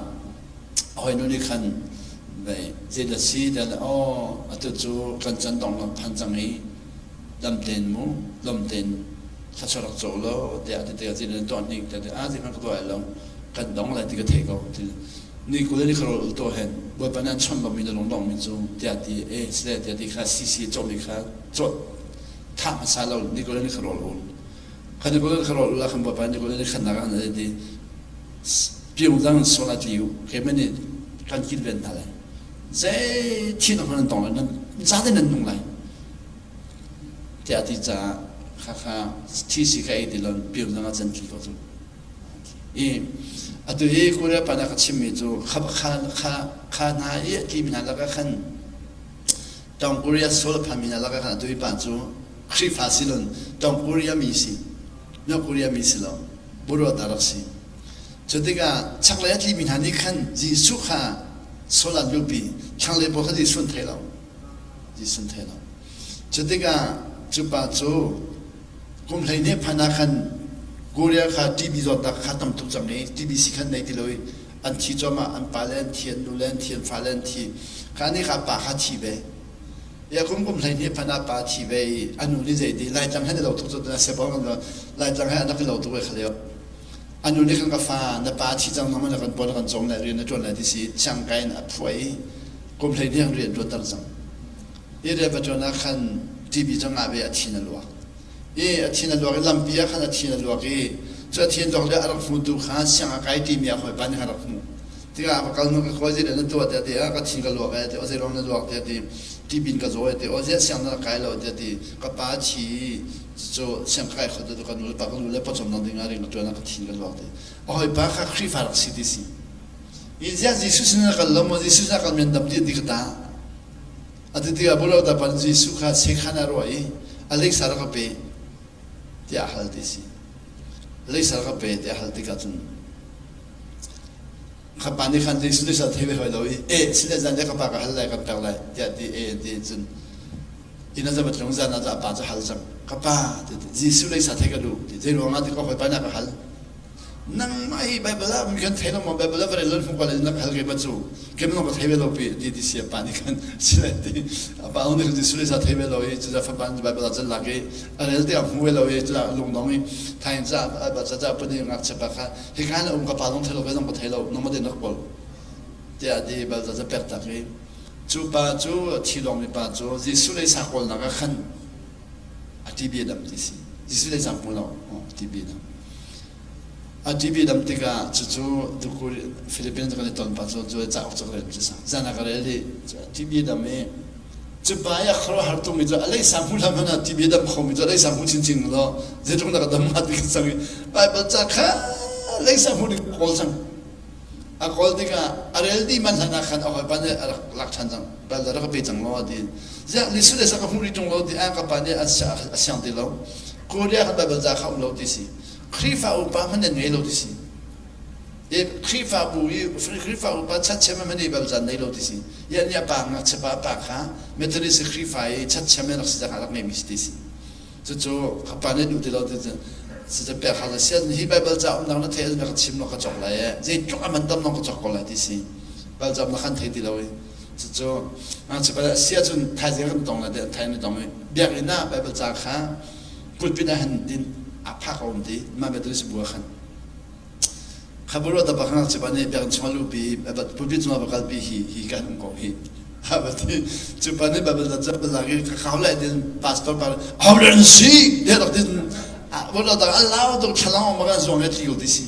a hawinu nih khan vei zeidah si tiah le aw atu cu kan can dong lam phan cang i dam tein mu lom tein thluachuah rak co law tiah a ti tikah zeidah na tuah hnik tiah a ti hmanh ka tuah lo kan dong lai ti ka thei ko ti ni kul ni kharol ul to hen bawipa nih an chawnh lomi na lung dongmi cu tiah ti e sile tiah ti kha sisi cawhmi kha cawh thah hmasa lo ni kul ni kharol ul kha ni kul ni kharol ul ah khan bawipa ni kul ni khan nak an ti piung dang sola tliu keimah nih kan kilven hna lai zei thin nan tong lai nan zate nan nung lai tiah ti caah kha kha thi si kha ei ti lon piung dang ah can tli ko cu I atu hi Korea pa nih a ka chimmi cu kha kha kha kha hna i a tlimi hna lakah khan Tawng Korea Seoul a phanmi hna lakah khan atu hi pa cu. Khrihfa si lon Tong Korea mi si North Korea mi si lo Buruat a rak si. Cu tikah chaklei a tlimi hna nih khan Jesuh kha Seoul an luhpi. Thlanglei pawl kha Jesuh an thei lo. Jesuh an thei lo. Cu tikah cu pa cu kum 12 phan ah khan Korea kha TB zawtnak kha tam tuk cang i TB si khan nei ti lo i an thi cuahmah an pa le an thi an nu le an thi an fa le an thi kha nih kha pa kha thi ve ya kum kum 12 phan ah pa thi ve i a nu nih zeiti Laitlang he na lo tuk cu na sebong Laitlang he an rak i lo tuk ve kha lio a nu nih khan ka fa na pa thi cang nang na kan paw na kan cawm lai rian na ṭuan lai ti si siangkai in a phuah i kum 12 rian ṭuanter cang i rian va ṭuan ah khan TB cu ngah ve a thin a luak i a thin a luak i lampi ah khan a thin a luak i cu a thin luak le a rak hmutu kha siang a kai timi a hawipa nih a rak hmuh tikah a va kal hnu ka kawi zeidah na tuah tiah ti ah ka thin ka luak e ti o zeiruang na luak tiah ti tibin ka zaw e ti o ziah siang na kai lo tiah ti ka pa thi cu siang ka kai khot tu ka nu le pa ka nu le pawcawm nang ding ah ring ka ṭuan ah ka thin ka luak ti a hawipa kha Khrihfa rak si ti si i ziah Jesuh sin na kal lo maw Jesuh sin a kal men dam ti ti ka ta A ti tikah Bulo pa nih Jesuh kha sekhan a ruah i a leisa rak ka pe tiah a hal ti si. Leisa rak ka pe tiah a hal tikah cun kha pa nih khan Jesuh leisa thei ve hoi lo i e sile zan le ka pa ka hal lai kan pek lai tiah ti e ti cun inn a zama tlung zan ah a pa cu hal cang ka pa ti Jesuh leisa thei ka duh ti zei ruangah ti ka hawipa nih a ka hal Nangmah hi Baibal ah mi kan thei lo maw Baibal ah va rel hmu ko le na hal ke ma cu ke ma ka thei ve lo pi ti ti sia pa nih khan sile ti a pa nih khan Jesuh le sa thei ve lo i cuza fapa nih Baibal ah cun lak i a rel te a hmu ve lo i cuza lungdong i thain ca ba ca ca pun i ngakchia pa kha hi ka na um ka pa zong thei lo ke zong ka thei lo nangmah te nak pol tiah ti Baibal ca pek tak i cu pa cu thi lawng mi pa cu Jesuh lei sa kawlnak ah khan a TB dam ti si Jesuh lei zang hmu lo TB dam a TB dam tikah cucu duku Philippines kan i ton pa cu cu cauk cu ka rel cu zan ah ka rel i TB dam i cu pa i a khuaruahhar tungmi cu a leisa hmu hlah hmanh ah TB dam khomi cu a leisa hmu chinchin law zeitluk dah ka dam hnga ti ka cang i Bible ca kha leisa hmu ding kawl cang A kawl tikah a rel dih manh hlan ah khan a hawipa nih a rak lak ṭhan cang. Bal rak ka pe cang law a ti. Ziah Jesuh le sak ka hmuh rih ṭung lo ti ah ka pa nih a siang ti lo. Korea khan Baibal ca kha um lo ti si. Khrihfa upa hmanh an ngei lo ti si. I Khrihfabu i Khrihfa upa chatchiam hmanh Baibal ca nei lo ti si. Iah nih a pa ngakchia pa a pa kha Methodist Khrihfa i chatchiam in rak si cang rak ngeimi si ti si. Cucu ka pa nih duh ti lo ti cun cucu pek hal sian hi Baibal ca umnak na theih na ka chim law ka cawk lai e zeitluk a man tam nong ka cawk ko lai ti si Baibal ca na kan thei ti lo i cucu ngakchia sia cun thaizing kan tong lai ti thai na tong i biakinn ah Baibal ca kha pulpit ah hin din a phak a um ti mah Methodist bu ah khan Khaburo ta bakang chipa nih biakinn chung a luhpi pulpit cungah va kalpi hi hi kan um ko hi ti cupa nih Bible da ca lak i ka kau lai tin pastor pa ho len si de rak tin vodo da allow tuk thlalang ma kan zuang e tli ko ti si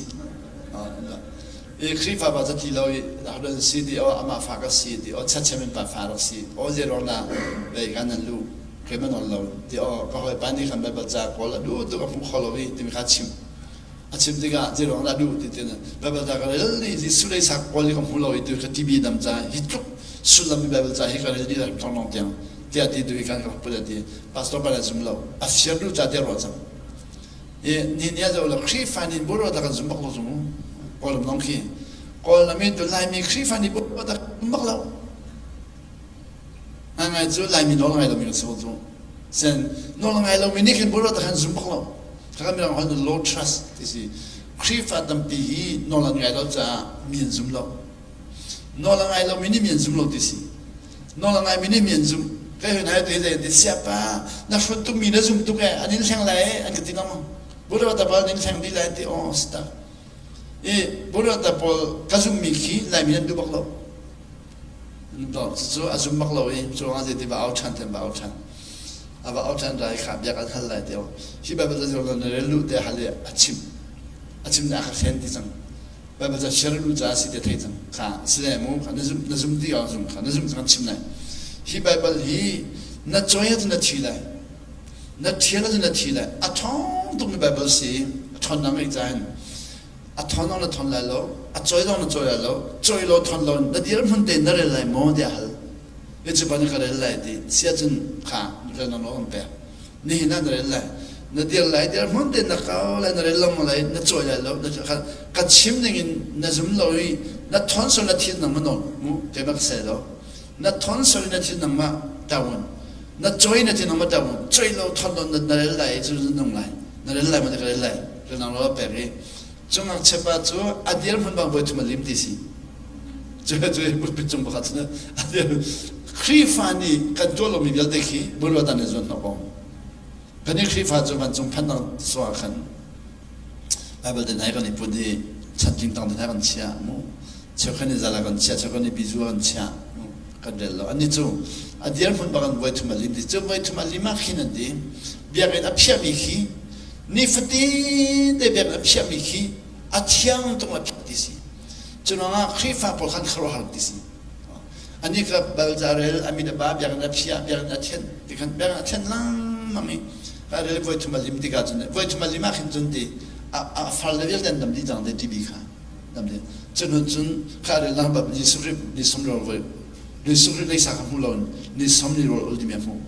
i Khrihfa ba ca tli lo i ho len si ti o ama fa ka si ti o chat chamin pa fa rak si o ze ro na ve kan nan lu ke man on lo ti o ka hoi pa ni khan Bible ca kawl a du tu ka hmu kho lo i timi kha chim A chim tikah zeiruang dah duh ti tin Baibal ca ka rel ni Jesuh lei sak pawl hi ka hmu lo i tu ka TV dam ca hi tluk sullam mi Baibal ca hi ka rel dih dah thong long tiang tiah ti tu hi kan ka put ti pastor pa zum lo a fiar duh ca tiah ruah cang i ni ni zo lo Khrihfa nih buro ta kan zum bak lo zum kawlam long khi kawlam i tu Laimi Khrihfa nih buro ta bak lo Ngai cu Laimi nawl ngai lomi kan si ko cu. Sen nawl ngai lomi nih khin buro ta khan zum bak lo. Kha mirang holh low trust ti si. Khrihfa tampi hi nawl an ngai lo caah mi an zum lo. Nawl a ngai lomi nih mi an zum lo ti si. Nawl a ngaimi nih mi an zum. Kai hoi nai tu hi zei ti siapa na hrut tuk mi na zum tuk e an in hleng lai e an ka ti lengmang. Buro ta bal in hleng dih lai ti aw si tak. I buro ta pawl ka zummi khi Laimi an duh bak lo. Cucu a zum bak lo i cu ruangah zeiti va au ṭhan ten va au ṭhan. A va au ṭhan rai kha bia kan hal lai ti hi Baibal ca zong na rel lu te hal i a chim. A chim nih a ka hlen ti cang. Baibal ca share lu ca si te thei cang. Kha sile mu kha na zum na zum ti ka zum kha na zum kan chim lai. Hi Baibal hi na cawi ahcun na thi lai. Na ṭhial ahcun na thi lai. A ṭhawng tukmi Baibal si. A ṭhawnnak ngeih ca hin A thon zong na thon lai lo, a cawi zong na cawi lai lo, cawi law thon lo na dirhmun tein na rel lai maw tiah hal. Hi cu ban ka rel lai ti si ahcun kha rel na nawl an pek. Nihin ah na rel lai. Na dir lai, dir hmun tein na kal lai, na rel lengmang lai, na cawi lai lo. Ka chim ning in na zum lo i na thawn sual na thin nang ma nawn mu keimah ka seh lo. Na thawn sual na thin nang ma tawun. Na cawi na thin nang ma tawun. Cawi lo thawn lo na rel lai cu na nung lai. Na rel lai ma na ka rel lai. Rel nang lo pek i cu ngakchia pa cu a dir hmun bang voi thum a lim ti si. Cu cu pulpit cung pakhat cu a dir Khrihfa nih kan tuah lomi vialte khi Bawipa nih zuan hnawh ko. Kan i Khrihfa cu vancung phannak sawh ah khan Bible te hna kan i put i chantling tang te hna kan chiah mu. Cheukhat nih zal ah kan chiah, cheukhat nih bizu ah kan chiah mu. Kan rel lo. Annih cu a dirhmun bak in voi thum a lim ti. Cu voi thum a lim ah khin an ti. Biakinn a phiahmi khi nifatin te biakinn a phiahmi khi a thiang tung a phiah ti si. Cu ruangah Khrihfa pawl khan khuaruahhar ti si. Anih kha bal ca rel, a mit a ba, biakinn a phiah, biakinn a thianh ti khan biakinn a thianh lengmang i a rel voi thum a lim tikah cun voi thum a lim ah khin cun ti a far le vialte an dam dih cang te TB kha dam dih. Cu hnu cun kha rel lang bab ni sum rip ni sum rawl voi ni sum rip leisa kha hmu lo ni som ni rawl ul timi a hmuh.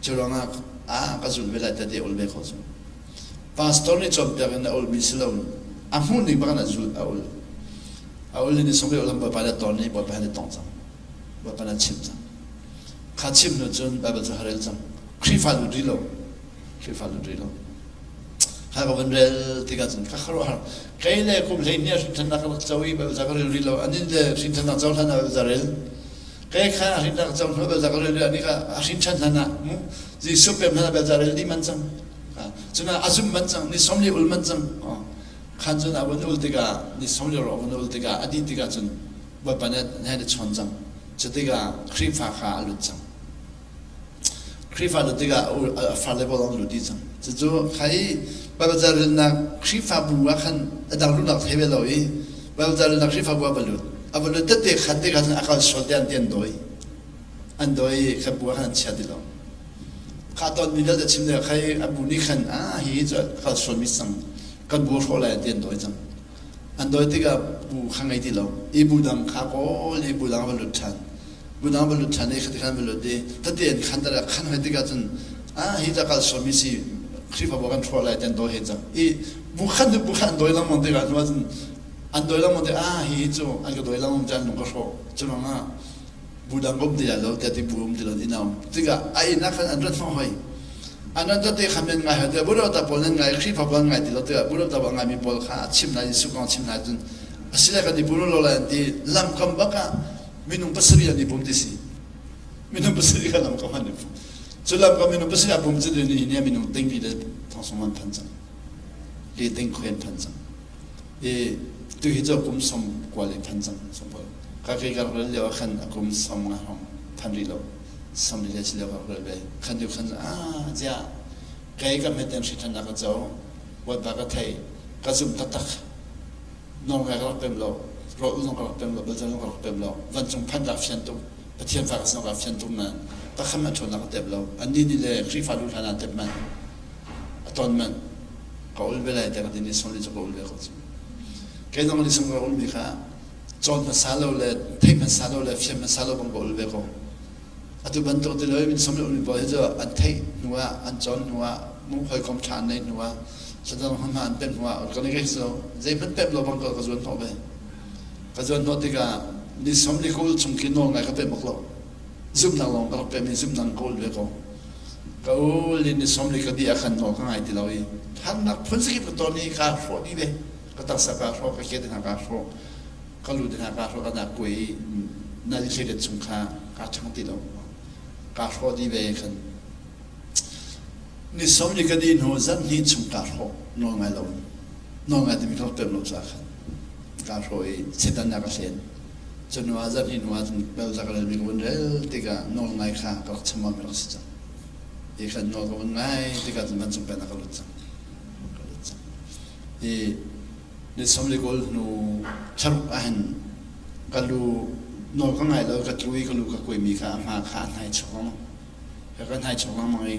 Cu ruangah a ka zul ve lai te ul ve kho cu. Pastor nih cawnpiak in a ulmi si lo a hmuh ning bak in a zul a ul. A ul ni sung ulam Bawipa le ton i Bawipa he tong cang. Bawipa na chim cang. Kha chim hnu cun Bible cu harel cang. Khrihfa lut rih lo. Khrihfa lut rih lo. Kha ka van rel tikah cun ka khuaruahhar. Kei le kum 12 ah hrinthannak ka rak co i Bible ca ka rel rih lo. Anin le hrinthannak co hlan ah Bible ca rel. Kei kha hrinthannak co hnu Bible ca ka rel rih ani kha a hrinthan hlan ah mu Jesuh pem hlan ah Bible ca rel dih man cang. Cun a zum man cang, ni 40 ul man cang. Khan cun a vun ul tikah ni 40 a vun ul tikah a dih tikah cun Bawipa nih a na chawn cang. Cu tikah Khrihfa kha a lut cang. Khrihfa lut tikah a farle pawl an lut dih cang. Cucu kha i Baibal ca relnak Khrihfabu ah khan a dang luhnak thei ve lo i Baibal ca relnak Khrihfabu ah va lut. A va lut tete khan tikah cun a kal sual te an ti an dawi. An dawi i kha bu ah khan an chia ti lo. Kha tonmi vialte chim ding khai a bu nih khan ah hi cu kal sualmi sang kan bu hrawh lai ti an dawi cang. An dawi tikah bu kha ngei ti lo. I bu dang kha kawl i bu dang va lut ṭhan. Bu dang va lut ṭhan i khati khan va lut i tete an khan tara khan hoi tikah cun ah hi ca kal sualmi si Khrihfabu kan hrawh lai ti an dawi he cang. I bu khan bu khan an dawi lengmang tikah hnu ah cun an dawi lengmang tik ah hi cu an ka dawi lengmang cu an lung ka hrawh. Cu ruangah bu dang um ti lo tiah ti bu um ti lo inn a um tikah a inn ah khan an rat hmang hoi an rat te khan nan ngai hoi tiah burota pawl nan ngai Khrihfa pawl nan ngai ti lo tiah burota pawl ngai mi pawl kha a chim lai Jesuh kong chim lai cun asile kan i pum lo lai an ti lamkam bak ah minung pasarih an i pum ti si minung pasarih kha lamkam an i pum cu lamkam minung pasarih a pum cu ni ni minung tingpi le thongsong an phan cang le ting khuai an phan cang i tu hi cu kum som kual in phan cang sawmpawl ka kei ka rel lio ah khan a kum som nga hrawng phan rih lo som li le si lio ka rel ve khan tu khan ah ziah kei ka hmet in hri than ka co Bawipa ka thei ka zum taktak nawl ngai ka rak pem lo rawl zong ka rak pem lo balzal zong ka rak pem lo vancung phan rak fian tuk Pathian fa ka sinah rak fian tuk nain pakhat a ṭhawnnak ka tep lo annih nih le Khrihfa lu hlan ah tep manh a ton manh ka ul ve lai te ka ti ni song li cu ka ul ve ko cu kei zong ni song ka ul mi kha cawn hmasa lo le thei hmasa lo le fiam hmasa lo bang ka ul ve ko atu bantuk ti lo min som le ul mi pawl hi cu an theih hnu ah an cawn hnu ah mu hawikom ṭha an nei hnu ah sadang hma an pem hnu ah ka ni kai so zeihmanh pem lo bang ka ka zuan hnawh ve ka zuan hnawh tikah ni som li ka ul chung khi nawl ngai ka pem bak lo zumnak lawng ka rak pem i zumnak ka ul ve ko ka ul in ni 40 ka dih ah khan nawl ka ngai ti lo i harnak phun zakip ka ton i kaa hrawh dih ve ka taksa kaa hrawh ka ke te hna kaa hrawh ka lu te hna kaa hrawh ka nak kuai i na li hleilet chung kha kaa ṭhang ti lo kaa hrawh dih ve khan ni 40 ka dih hnu zarh hnih chung kaa hrawh nawl ngai lo nawl ngai timi ka rak pem lo caah khan kaa hrawh i Satan a ka hlen Cu hnu ah zarhhnih hnu ah cun bel ka relmi ka vun rel tikah nawl ngai kha ka rak chambaumi rak si cang. Hi khan nawl ka vun ngai tikah cun vancung pennak ka lut cang. Ka lut cang. Hi ni 40 hnu thlaruk ahhin ka lu nawl ka ngai lo ka tlu i ka lu ka kuaimi kha a hma kha a hnai chuak lengmang. Ka hnai chuak lengmang i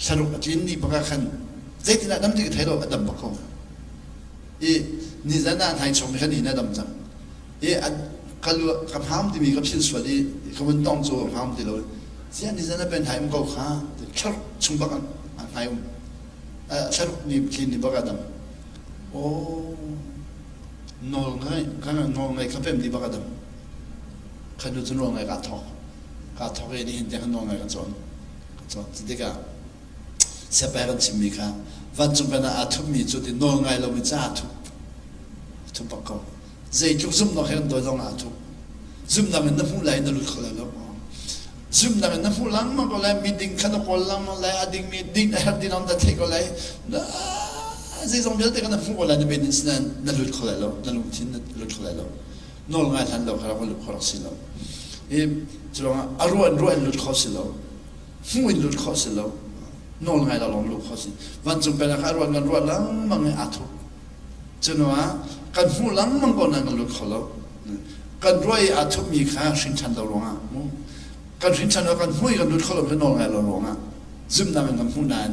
thlaruk a tlin ni bak ah khan zeitin ah dam ti ka thei lo a dam bak ko. I nizan ah hnai chuakmi kha nihin a dam cang. I ka lu ka hmaam timi ka philh sual i ka vun tong cu hmaam ti lo. Ziah ni zan a pen hai um ko kha thlaruk chung bak an hnai um. Thlaruk ni tlin ni bak a dam. Oh nawl ngai kan nawl ngai kha pem di bak a dam. Kha nu cu nawl ngai ka thok. Ka thok i nihin tiang nawl ngai ka cawn. Ka cawn. Tikah siapai kan chimmi kha vancung pen ah aa thupmi cu ti nawl ngai lomi ca aa thup. Thup bak ko. Zeitluk zumhnak he kan dawi zong ah aa thup. Zumhnak in na hmuh lai na lut kho lai lo. Zumhnak in na hmuh lengmang ko lai, miding kha na kawl lengmang lai, a dingmi ding a herh ti na theih ko lai. Zeizong vialte kha na hmuh ko lai na men in sinain na lut kho lai lo, na lungthin na lut kho lai lo. Nawl ngai hlan lo kha rak lut kho rak si lo. Hi cu a ruah in ruah in lut kho si lo. Hmuh in lut kho si lo. Nawl ngai lo lawng lut kho si. Vancung pennak kha a ruah kan ruah lengmang i aa thup. Cunuah kan hmuh lengmang ko nain kan lut kho lo. Kan ruah i aa thupmi kha hrinṭhan lo ruangah mu. Kan hrinṭhan lo kan hmuh i kan lut kho lo kha nawl ngai lo ruangah zumhnak in kan hmuh nain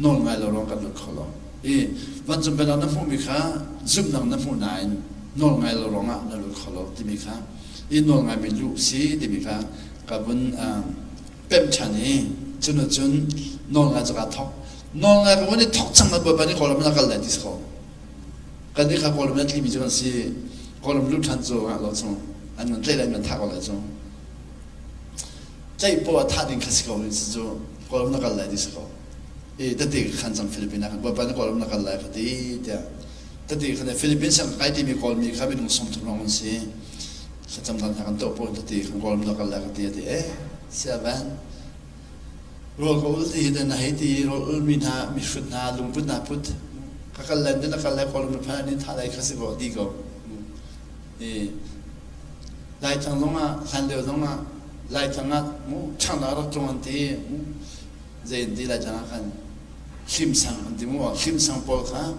nawl ngai lo ruang kan lut kho lo. I vancung pennak na hmuhmi kha zumhnak na hmuh nain nawl ngai lo ruangah na lut kho lo timi kha i nawl ngaimi luh si timi kha ka vun pemh ṭhan i cun cun nawl ngai cu kaa thawk. Nawl ngai ka vun i thawk cang na Bawipa nih Kawlram na kal lai ti si ko. Kan nih kha Kawlram na tlimi cu kan si. Kawlram lut ṭhan cu ngah lo cu an kan tlaih lai an kan thah ko lai cu. Tlaih poah thah ding kha si ko ni cu Kawlram na kal lai ti si ko. I tete ka khan cang Philippines ah khan Bawipa nih Kawlram na kal lai ka ti tiah tete khan Philippines ah ka kai timi Kawlmi kha minung 30 lawng an si. Thlacam dan hna kan tuah pawl tete khan Kawlram na kal lai ka ti a ti eh siavan rawl ka ul ti hi na hei ti rawl ulmi hna mihrut hna lungput hna put ka kal len na kal lai Kawlram na phan an tha lai kha si ko di ko. I Laitlang zongah hlan lio zongah Laitlang ah mu ṭhangnak rak tlung an ti mu zei an ti Laitlang ah khan hlimsang an ti mu hlimsang pawl kha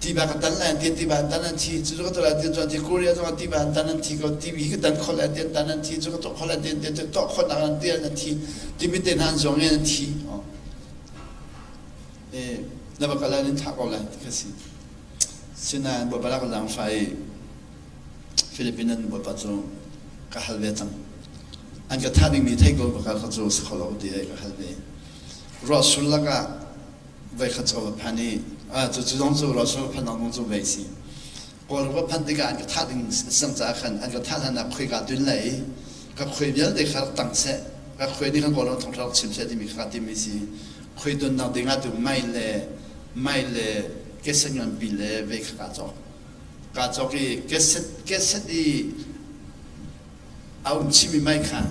tiva ka tan lai an ti tiva an tan an thi cu ka tuah ti an thi Korea zongah tiva an tan an thi ko TV ka tan khol an ti an tan an thi cu ka tuah khol an ti an ti tuah khol nak an ti an thi timi te hna an zong in an thi e na va kal in thah ko lai ti kha si sinain bawipa lak lang fai Philippine an bawipa cu ka hal ve cang an ka thah dingmi thei ko ka kha cu si kho lo ti ka hal ve ruah sul lakah voikhat cu ka phan i cu cu zong cu ruah sul phan zong cu vei si Kawl ka phanh tikah an ka thah ding sang caah khan an ka thah hlan ah khuai kaa tun lai i ka khuai vialte kha rak tang seh ka khuai nih khan Kawlram thawngṭha rak chim seh timi kha kaa timmi si khuai tonnak ding ah tu mai le mai le keset nganpi le vei kha kaa cawk kaa cawk i keset keset i a um chihmi mei kha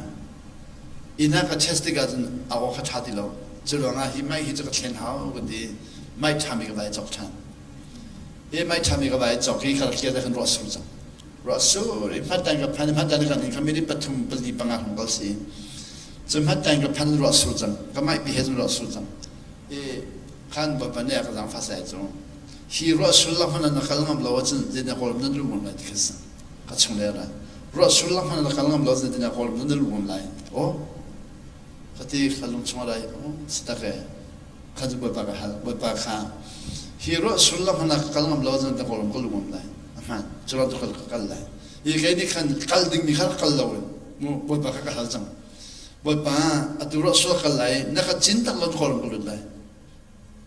inn ah ka test tikah cun a aw kha ṭha ti lo. Cu ruangah hi mei hi cu ka thlen hau ka ti. Mei ṭhami ka vai cawk ṭhan. Hi mei ṭhami ka vai cawk i kha kia khan ruah sur cang. Ruah sur i hmattan ka phan hmattan ka ning kha minute pathum pali panga hong kal si. Cu hmattan ka phan ruah sur cang. Ka mei pi he cun ruah sur cang. I khan bawipa nih a ka zaangfah sai cu. Hi ruah sur la hmanh na kal ngam lo ahcun zeidah kawlram nan lu ngam lai ti kha si. Ka chung le ra ruah sul lang hmanh na kal ngam lo zeitin kawl na lu ngam lai o ka ti ka lung chung rai o si tak e kha cu bawipa ka hal bawipa kha hi ruah sul lang hmanh ka kal ngam lo zeitin kawl ka lu ngam lai a hman cu tu kal ka kal lai hi kei nih khan kal ding mi kha kal lo in mu bawipa kha ka hal cang bawipa atu ruah sul kal lai na ka cin tak lo kawl ka lut lai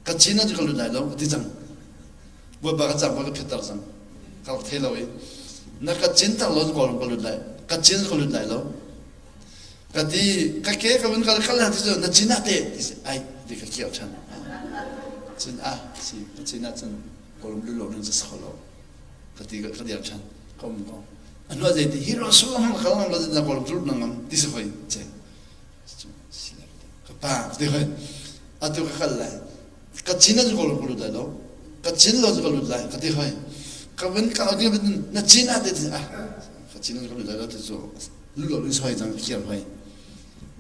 ka cin ah cu ka lut lai lo ka ti cang Bawipa ka cang ka phitter cang ka rak thei lo i na ka cin tak lo kawlram ka lut lai ka cin ka lut lai lo ka ti ka ke ka vun kal kal ti cu na cin ah te ti si ai ti ka kir ṭhan cun ah si ka cin ah cun kawlram lut lo nan sa kho lo ka ti ka dir ṭhan ka um ko a hnu zei ti hi ro sullam kal ngam lo na kawlram lut na ngam ti si hoi che ka pa ti hoi atu ka kal lai ka chin ah ka lut lai lo ka chin lo ka lut lai ka ti hoi ka vun ka ding na chin ah te ah ka chin ka lut lai lo ti cu lu lo in soi cang kiar hoi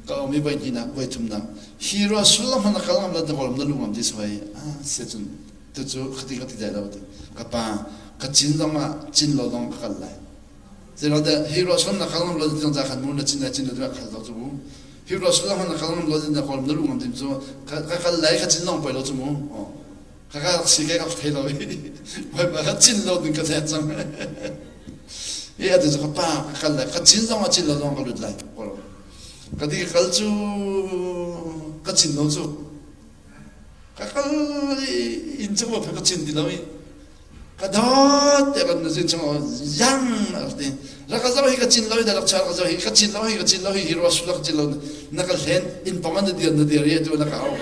ka omi voi hnih nak voi thum nak hi ro sullam hman kal ngam la da kolom na lu ngam ti soi ah sia cun tu cu khati ka ti dai lo ti ka pa ka chin zong ah chin lo zong ka kal lai Zeiruangdah hi ruahsam na kal ngam lo ti ca khan mu na cin lai cin lo ti khal lo cu mu. Hi ruahsam na kal ngam lo ti na kawl na lu ngam ti cu ka kal lai ka cin long poi lo cu mu. Ka ka si ke ka thei lo i mai ma ka cin lo ding ka thei cang. I atu cu ka pa ka kal lai ka cin zong a cin lo zong ka lut lai. Ka ti ka kal cu ka cin lo cu. Ka kal i inn chung ka cin ti lo i ka dawt tiah kan nu chung yang a ti. Rak ka zoh hi ka cin lo i rak chuak ka zoh hi ka cin lo hi ka cin lo hi hi rua sulak cin lo na ka hlen inn pong an na dir na dir i atu na ka au.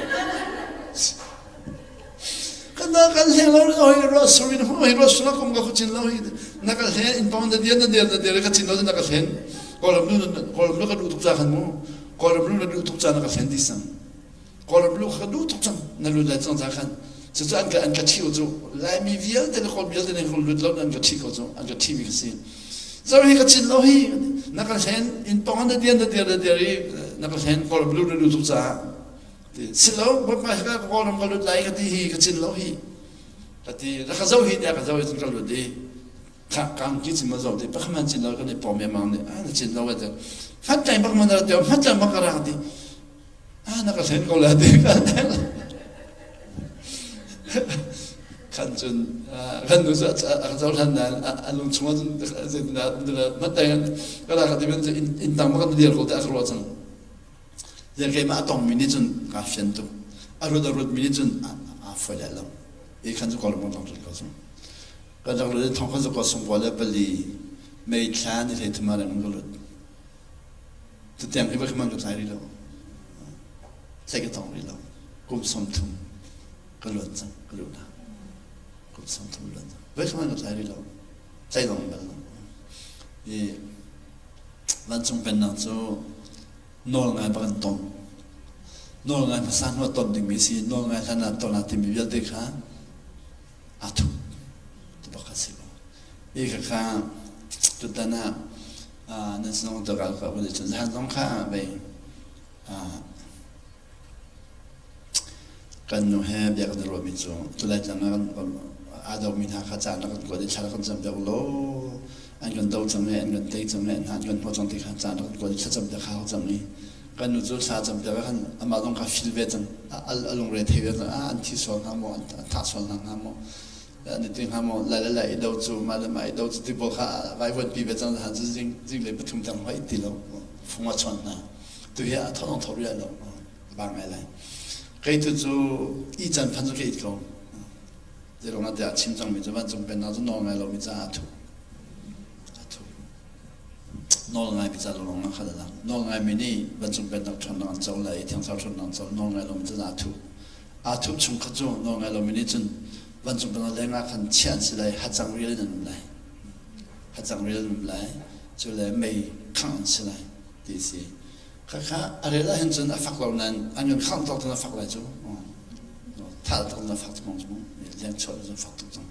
Kan na kan hleng lo hoi ruah sur in hoi ruah sur kum ka chin lo hi na ka hlen in pong na dir na dir na dir ka chin lo na ka hlen kawlram lu kawlram lu ka duh tuk ca khan mu kawlram lu na duh tuk ca na ka hlen di sang kawlram lu ka duh tuk cang na lut lai cang ca khan cucu an ka an ka thi cu laimi vialte le kawl vialte ne lut lo an ka thi ko cu an ka thi mi ka si zo hi ka chin lo hi na ka hlen in pong na dir na dir na dir i na ka hlen kawlram lu na duh tuk caah Silo Bawipa hi ka Kawlram ka lut lai ka ti hi ka cin lo hi ka ti ka zoh hi tiah ka zoh i cun ka lut i kha kang ki cin ma zoh ti pakhat man cin lo kan i pawm emang nih a na cin lo ka ti hmat tlaing bak man ra ti hmat tlaing bak ka rak ti a na ka hlen ko la ti ka khan cun kan nu cu a ka cohlan nain a lung chungah cun zeitindah hmat tlaing ka rak ka ti men inn tang bak kan dir ko ti a ka ruah cang. Ziang keimah a tongmi nih cun kaa fian tuk. A ruat a ruatmi nih cun aa fawi lai lo. I khan cu Kawlram kan lut ko cu. Kan rak lut i thong khan cu kaw sungkua le pali mei thla ni hlei thum ah reng ka lut. Tutiang hi va man ka tlai rih lo. Tlai ka tong rih lo. Kum 30 ka luan cang ka luh na. Kum 30 luan cang. Voi kha man ka tlai rih lo. Tlai dong bal lo. I Vancung Pennak cu nawl ngai bak an ton. Nawl ngai hmasa hnu ah ton dingmi si, nawl ngai hlan ah ton ah timi vialte kha aa thup ti bak kha si ko. Hi khakha tutan ah nan sinong te ka cun zahan zong kha vei Kan nu he bia kan i ruahmi cu tulai tlang ah aa domi hna kha caan rak kan kuat i thla rak kan campiak ulaw an kan do cang i an kan tei cang i an kan hnawh cang ti kha caan rak kan kuat i thlacam piak kha hau cang i kan nu cu thla campiak ah khan amah zong kha fil ve cang a lungre thei ve cang ah an thi sual hnga maw an thah sual hna hnga maw an i ti hnga maw lai le lai i do cu mah le mah i do cu ti pawl kha vai vuan pi ve cang han cu zing zinglei pathum tiang hoi ti lo fung a chawn hna tu hi a thawng tho rial lo bang ngai lai. Kei tu cu i can phan cu ka it ko. Zeiruang ah tiah chim cangmi cu vancung pennak cu nawl ngai lomi caah a thup. A thup. Nawl ngaimi ca lawng ah khan a lang. Nawl ngaimi nih vancung pennak ṭhawnnak an co lai i Thiang Thlarau ṭhawnnak an co. Nawl ngai lomi caah a thup. Aa thup chung kha cu nawl ngai lomi nih cun vancung pennak leng ah khan chiah an si lai, hacang rial in an um lai. Hacang rial an um lai. Cu le mei khangh an si lai ti a si. Khakha a rel ahhin cun a fak lo nain an kan khangh tawk cun a fak lai cu. Thal tawk cun a fak tuk cu. Leng chuah cun fak tuk cang.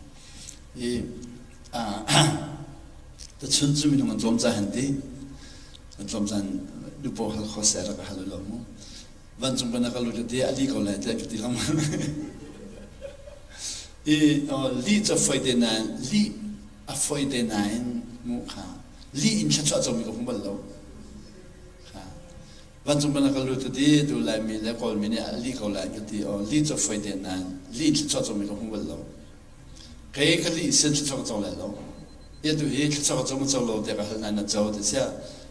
I tachun cu minung an tlawm ca hen ti. An tlawm caan lupo hal kho se rak hal lo mu. Vancung kan ka lut ti a li ko lai tiah ka ti lengmang. I li cu foi te nain li a foi te nain mu kha li in thluachuah comi ka hmu bal lo. Vancung ban ka lut ti tu Laimi le Kawlmi nih a li ko lai ka ti o li cu foi te nain li thluachuah comi ka hmu bal lo. Kei ka li sin thluachuah ka co lai lo. Ia tu hi thluachuah ka co ma co lo tiah ka hal nain na co ti sia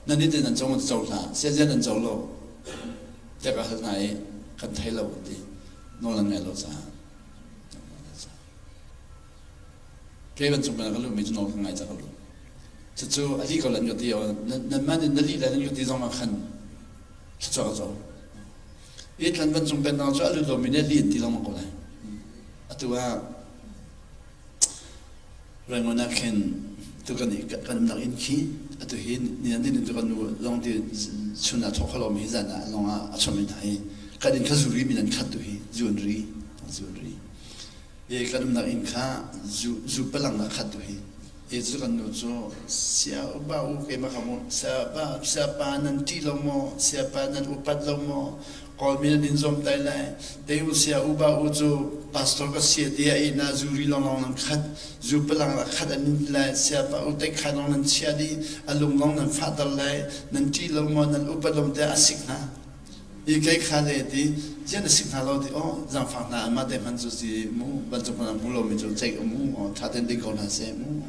nan nih te nan co ma co hlah sia zia nan co lo tiah ka hal hna i kan thei lo an ti nawl an ngai lo caah. Kei vancung ban ka luhmi cu nawl ka ngai ca ka lut. Cucu a li ko lan ka ti nanmah nih na lih lai nan ka ti zong ah khan thluachuah ka co. I tlan vancung pennak cu a lut lomi nih li an ti lengmang ko lai. Atu ah Rangoon ah khin tu kan kan umnak inn khi atu hi ni an din tu kan nu zong ti chun ah thawk kho lomi hi zan ah lawng ah a chom in hi kan inn kha zuri min an khat tu hi zu an ri zu an ri i kan umnak inn kha zu zu palang ah khat tu hi i cu kan nu cu sia upa u keimah kha mu siapa siapa nan ṭih lo maw siapa nan upat lo maw Kawlmi nan in zuam tai lai te u sia upa u cu pastor ka si ti a ina zuri longlong nan khat zu palang la khat an in lai siapa u te kha long nan chia di a lung long nan fahter lai nan ṭih lo maw nan upat lo te a sik hna I kei kha le ti zian na sik hna lo ti aw zaangfak hna anmah te hman cu si mu vancung pang hmu lomi cu ceih mu aw ṭha tein ding ko hna seh mu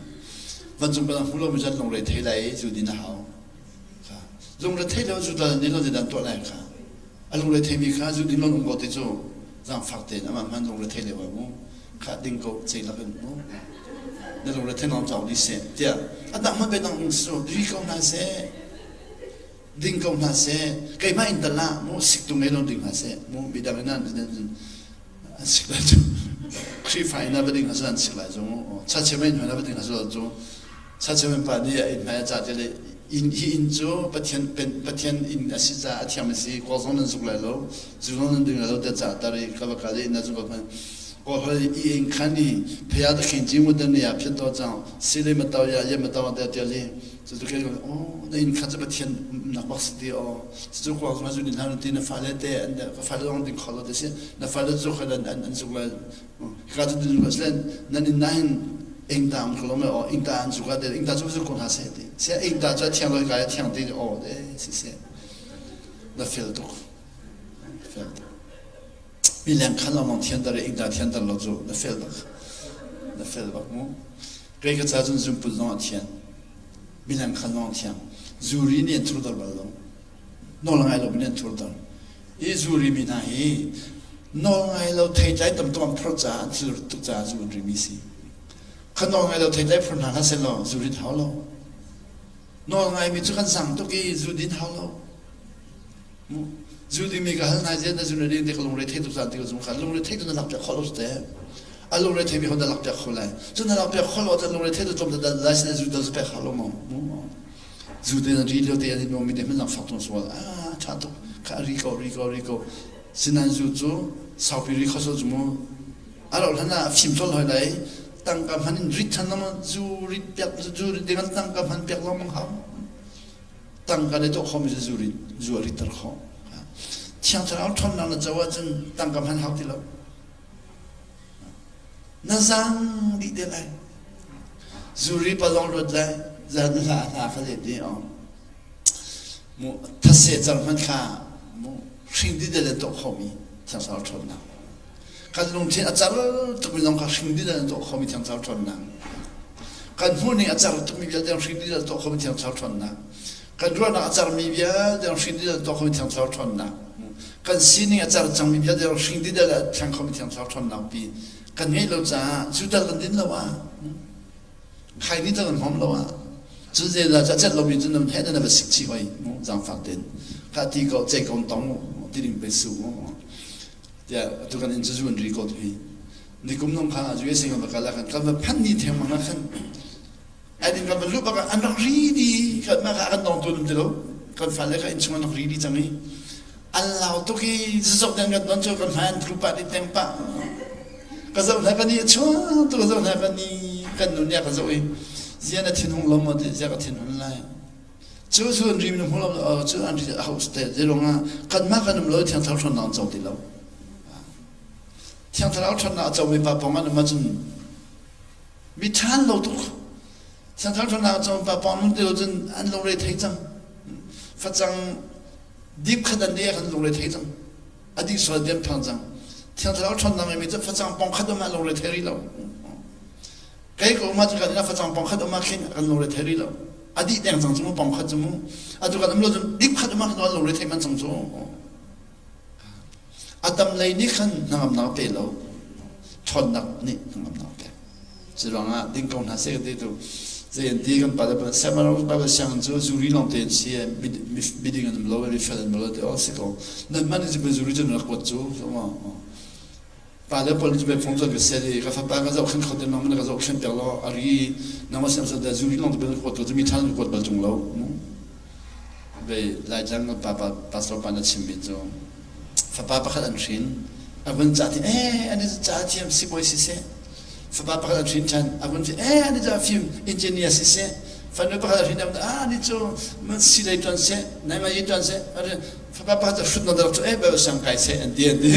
vancung pang hmu lomi cu an lungre thei lai i zu din a hau. Lungre thei lo zu dal nih lo zeidah an tuah lai kha. A lungre theimi kha zu ding lo um ko ti cu zaangfak tein amah hman lungre thei lio ah mu kha ding ko cei lak in mu na lungre thei lawng cawk dih seh tiah a dang hmanh pe dang um su ri ko hna seh ding ko hna seh keimah in tal ah mu sik tu ngei lo ding hna seh mu midang in an an sik lai cu Khrihfa in a va ding hna an sik lai cu chachim in hna va ding hna cu chachim pa nih a inn hmai a ca te le inn hi inn cu Pathian pen Pathian inn a si caah a thiang a si kaw zong nan zuk lai lo zu zong nan ding lai lo te ca tar i ka va kal i na zu va hman ko hoi i inn khan i phaya ta khin ji mu dan ya phet to chang sile ma taw ya ye ma taw te te li cu tu ke oh na inn khan cu Pathian nak bak si ti o cu kwa zong zu din han ti na fale te an ka fale zong ding kho lo te si na fale zu khan an an zuk lai ka cu din ko slen nan in na hin ingta am kholo me o ingta an zuka te ingta cu zu ko hna se ti se ingta cu thiang loi kai thiang ti o de si se na fel tuk fel tuk mi leng khan long thian dar ingta thian dar lo cu na fel bak na fel bak mu kei ka cha cun zum pun zong a thian mi leng khan long thiang zuri ni an thur dar bal lo nawl ngai lo min an thur dar hi zuri mi hna hi nawl ngai lo theitlai tam tuk an phor caah an thil tuk caah zu an rimi si kha nawl ngai lo theitlai phor hna hlah seh law zu rit hau lo nawl ngai mi cu kan sang tuk i zu din hau lo zu ding mi ka hal hna zia na zu na ding te ka lungre thei tuk caan ti ka zum kha lungre thei tu na lak piak khawh lo te a lungre thei mi hon na lak piak kho lai cu na lak piak khawh lo cun lungre thei tu tlawm da lai sin zu dal zu pek hau lo mo zu te na ri lio te an i nuam mi te hmanh fak tung sual ah tha tuk kha ri ko ri ko ri ko sinan zu cu saupi ri kho so cu mu a rauh hlan ah fim chol hoi lai tangka hman in rit than lama zu rit piak zu rit ding an tangka hman piak lo mang hau tangka le to khomi zu rit zu a rit tar kho thiang thlarau ṭhawnnak na co ahcun tangka hman hau ti lo Na zang dih te lai. Zuri pa zong luat lai. Zan hla hla kha le ti o. Mu thase car hman kha mu hring di de le to khomi thiang thlarau ṭhawnnak. Kan lungthin a car tukmi zong kha hring di de le to khomi thiang thlarau ṭhawnnak. Kan hmuhning a car tukmi vialte hring di de le to khomi thiang thlarau ṭhawnnak. Kan ruahnak a carmi vialte hring didal tuah khomi Thiang Thlarau ṭhawnnak. Kan sining a car cangmi vialte hring didal a thiang khomi Thiang Thlarau ṭhawnnak pi kan ngeih lo caah cu tal kan din lo ah khai ni tal kan hmom lo ah cun zeidah cu a celh lomi cu nan he nan va sik chih hoi mu zaangfak ten kha ti ko cei ko tong mu ti ding pe su mu tiah atu kan in cu zu an ri ko tu hi nikum nong kha USA kan va kal ah khan kan va phan ni theng mang ah khan An inn kan van luh bak ah an rak ri dih. Kan mah kha kan dong tu ti lo. Kan fale kha innchung an rak ri dih cang i an lau tuk i zazok den kan don cu kan hmai an tlu pah dih teng pah. Ka zoh hna kan i a chuak tu ka zoh hna kan i kan nu nih a ka zoh i zia na thin hung lo maw ti zia ka thin hun lai. Cu cu an ri na hmu lo cu an ri a host te zeirong ah kanmah kan um lo thiang thlarau ṭhawnnak an co ti lo. Thiang thlarau ṭhawnnak a comi pa pawng an um ahcun Mi ṭhan lo tuk. Siangthar ṭhanak cun pa pawng nun ti lo cun an lungre thei cang. Facang dip khat an dih kan lungre thei cang. A dih sual diam phang cang. Thiang Thlarau ṭhawnnak ngeimi cu facang pong khat um ah lungre thei rih lo. Kei ka um ah cu kan inn ah facang pong khat um ah khin kan lungre thei rih lo. A dih deng cang cu mu pong khat cu mu. Atu kan um lo cun dip khat um ah khin kan lungre thei man cang cu. A tam lei nih khan hnangamnak pe lo. Ṭhawnnak nih hnangamnak pek. Cu ruangah ding ko hna seh ti tu zei an ti kan pale pa Samuel Bible sianginn cu zuri lawng te an si miding an um lo mi fel an um lo ti aw si ko nan man in cu zuri cu rak kuat cu pale pawl cu be phong cu ka sel i ka fapa ka zohkhen kho te nang ka zohkhen piak lo ari nang ma siam sa zuri lawng te ben kuat tu mi than kuat bal tung lo Vei Laitlang kan pa pastor pa na chimmi cu fapa pakhat an hrin a vun ca ti eh an ca thiam sibawi siseh fapa pakhat an hrin ṭhan a vun eh an ca fim engineer siseh fanu pakhat an hrin ah ni cu si lei ṭuan seh nai ma yi ṭuan seh fapa pakhat a hrut na darak cu eh Bible sang kai seh an ti an ti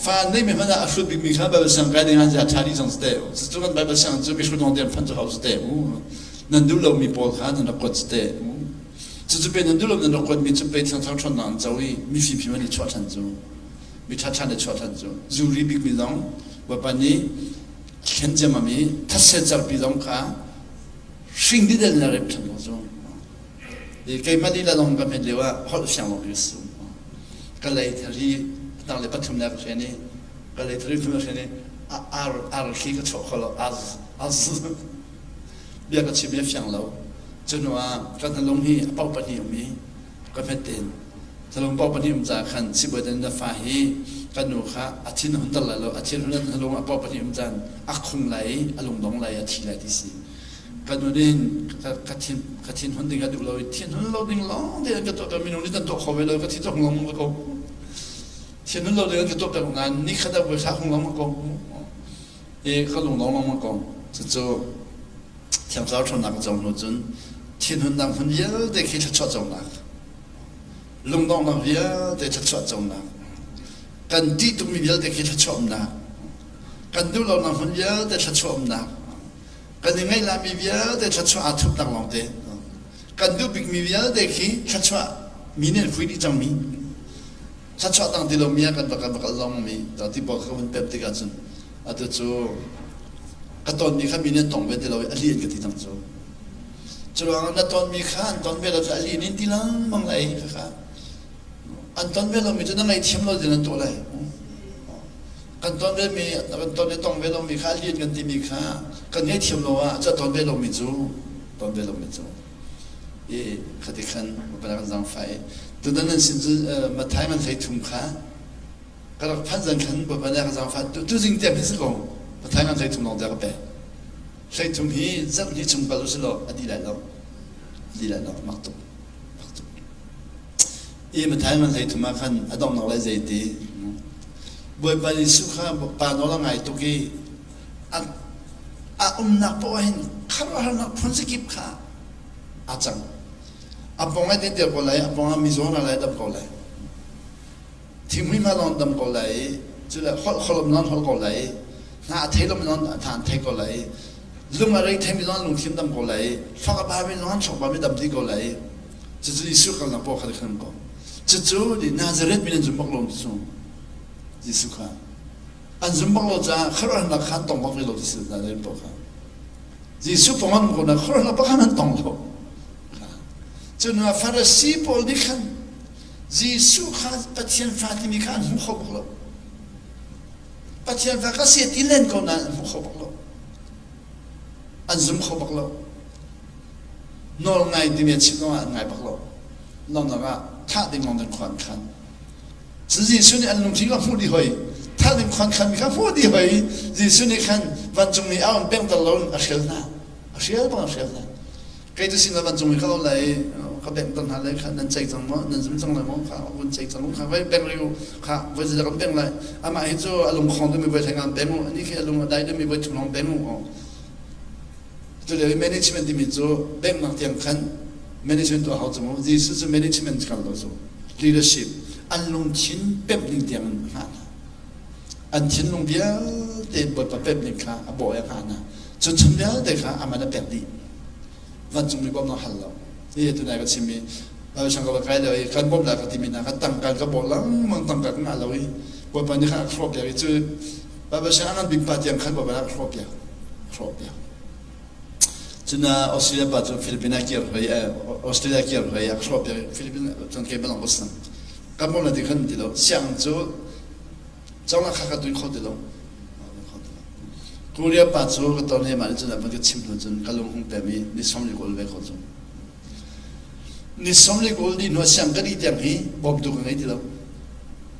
fa nei mi hmanh ah a hrut bikmi kha Bible sang kai ding an ja ṭha dih zong te cu kan Bible sang cu mi hrut lawng te an phan cu hau te mu nan duh lomi pawl kha nan rak kuat te. Cucu pe nan duh lo nan rak kuatmi cu pe thiang thlarau ṭhawnnak an co i mifim him an i chuah ṭhan cu mi ṭha ṭhan i chuah ṭhan cu zuri bikmi zong Bawipa nih thlen ciammam i thetse cerpi zong kha hring didel in a rem ṭhan ko cu. I keimah lila lawng ka hmet lio ah holh fiang lo ka si. Ka lei thari tang le pathum le ka hren i ka lei thari thum ka hren i ar ar khi ka chuah kho lo az az bia ka chim i fiang lo. Cu ah ka hnalung hi a pauh pahnih um i ka hmet tein hnalung pauh pahnih um caah khan sibawi na fa hi kan nu kha a thin a hun ter lai lo a thin hun hnalung a pauh pahnih um caan a khung lai i a lungdong lai a thi lai ti si. Ka nu nih ka thin ka thin hun ding a duh lo i thin hun lo ding lawng te ka tuah minung nih kan tuah kho ve lo ka thin hung lawng ko thin hun lo ding ka tuah pek nain ni khat ah voi thla hung lawng ko i ka lung lawng lawng ko cucu thiang thlarau ṭhawnnak ka co hnu cun thinhunnak hmun vialte khi thluachuah conak lungdonghnak vialte thluachuah conak kan ṭih tukmi vialte khi thluachuah umnak kan duh lonak hmun vialte thluachuah umnak kan i ngaih vialte thluachuah aa thupnak lawngte kan duh bikmi vialte khi thluachuah mi nih an fui dih cangmi thluachuah tang ti lomi ah kan va kan va kal lawngmi ti pawl kha kan pem tikah cun atu cu ka tonmi kha mi nih an tong ve ti lo i a lian ka ti cang cu cu ruangah na tonmi kha an ton ve lo cu a lian in ti lengmang lai kha an ton ve lomi cu na ngaihthiam lo din an tuah lai Kan ton vemi kan ton i tong ve lomi kha lian kan timi kha kan ngaihthiam lo ah ca ton ve lomi cu ton ve lomi cu i khati khan kan zaangfah i tutan nan sin cu Mathai man hlei thum kha ka rak phanh zan khan Bawipa nih a ka zaangfah tu zing tiang hi si ko Mathai man hlei thum lawng te ka pek hlei thum hi zarh hnih chung kal usih law a dih lai lo a dih lai lo mak tuk mak tuk I Matthai man hlei thum ah khan a donghnak lai zei ti Bawipa Jesuh kha pa nawl a ngai tuk i a umnak paoh ah hin khuaruahharnak phun zakip kha a cang. A pawng ah dir ko lai, a pawng ah mizaw hna lai dam ko lai. Thinghmui hma lawng dam ko lai i cule holh kholom lawng holh ko lai i hna a thei lomi lawng hna an thei ko lai i lung a rei theimi lawng lungthin dam ko lai i thluak a bami lawng thluak bami dam dih ko lai i Cucu Jesuh kalnak paoh kha kan ko. Cucu Nazareth min an zum bak lo cu Jesuh kha. An zum bak lo caah khuaruahnak kha an tong bak ve lo ti si Nazareth paoh kha. Jesuh pong an ko na khuaruahnak bak an tong lo. Cu hnu ah Farasi pawl nih khan Jesuh kha Pathian fa timi kha an hmu kho bak lo. Pathian fa ka si ti len ko nain an hmu kho bak lo. An zum kho bak lo. Nawl ngai timi a chim zongah an ngai bak lo. Lawmnak ah thah ding lawng ding khua an khan. Cun Jesuh nih an lungthin kha hmuh dih hoi. Thah ding khuan khan mi kha hmuh dih hoi. Jesuh nih khan vancung mi a on pengter lo in a hrial hna. A hrial bang a hrial hna. Kei tu sin vancung mi ka on lai ka bengter hna lai kha nan ceih cang maw nan zum cang lai maw kha vun ceih cang u kha vai beng riu kha voi zeidah kan beng lai amah hi cu a lungkhong deuhmi voi theng an beng u ani khi a lung a dai deuhmi voi thum lawng beng u Culio i management timi cu bank tiang khan management tuah hau cu mu. Jesuh cu management kal lo cu leadership an lungthin pemh ding tiang in a hngah hna. An thinlung vialte Bawipa pemh ding kha a bawh i a hngah hna. Cu chung vialte kha aman a pek dih. Vancungmi bawmhnak hal lo. Hi tunai ka chimmi Bible ka va kai lo i kan bawmh lai ka timi hna kha tangka ka bawh lengmang tangka ka ngah lo i Bawipa nih khan a hrawh piak i cu Bible a ngan bik pa tiang khan Bawipa nih a hrawh piak. Hrawh piak. Cun Australia pa cu Philippines ah kir hoi Australia kir hoi a hrawh piak Philippines cun kei bang bus kan bawm lai ti khan ti lo siang cu cawng kha ka tuin kho ti lo Korea pa cu ka ton he mah cun van ka chim hnu cun ka lung hung pem i ni som li kawl ve kho cu ni som li kawl di hnu siang ka di tiang hi bawmtu ka ngei ti lo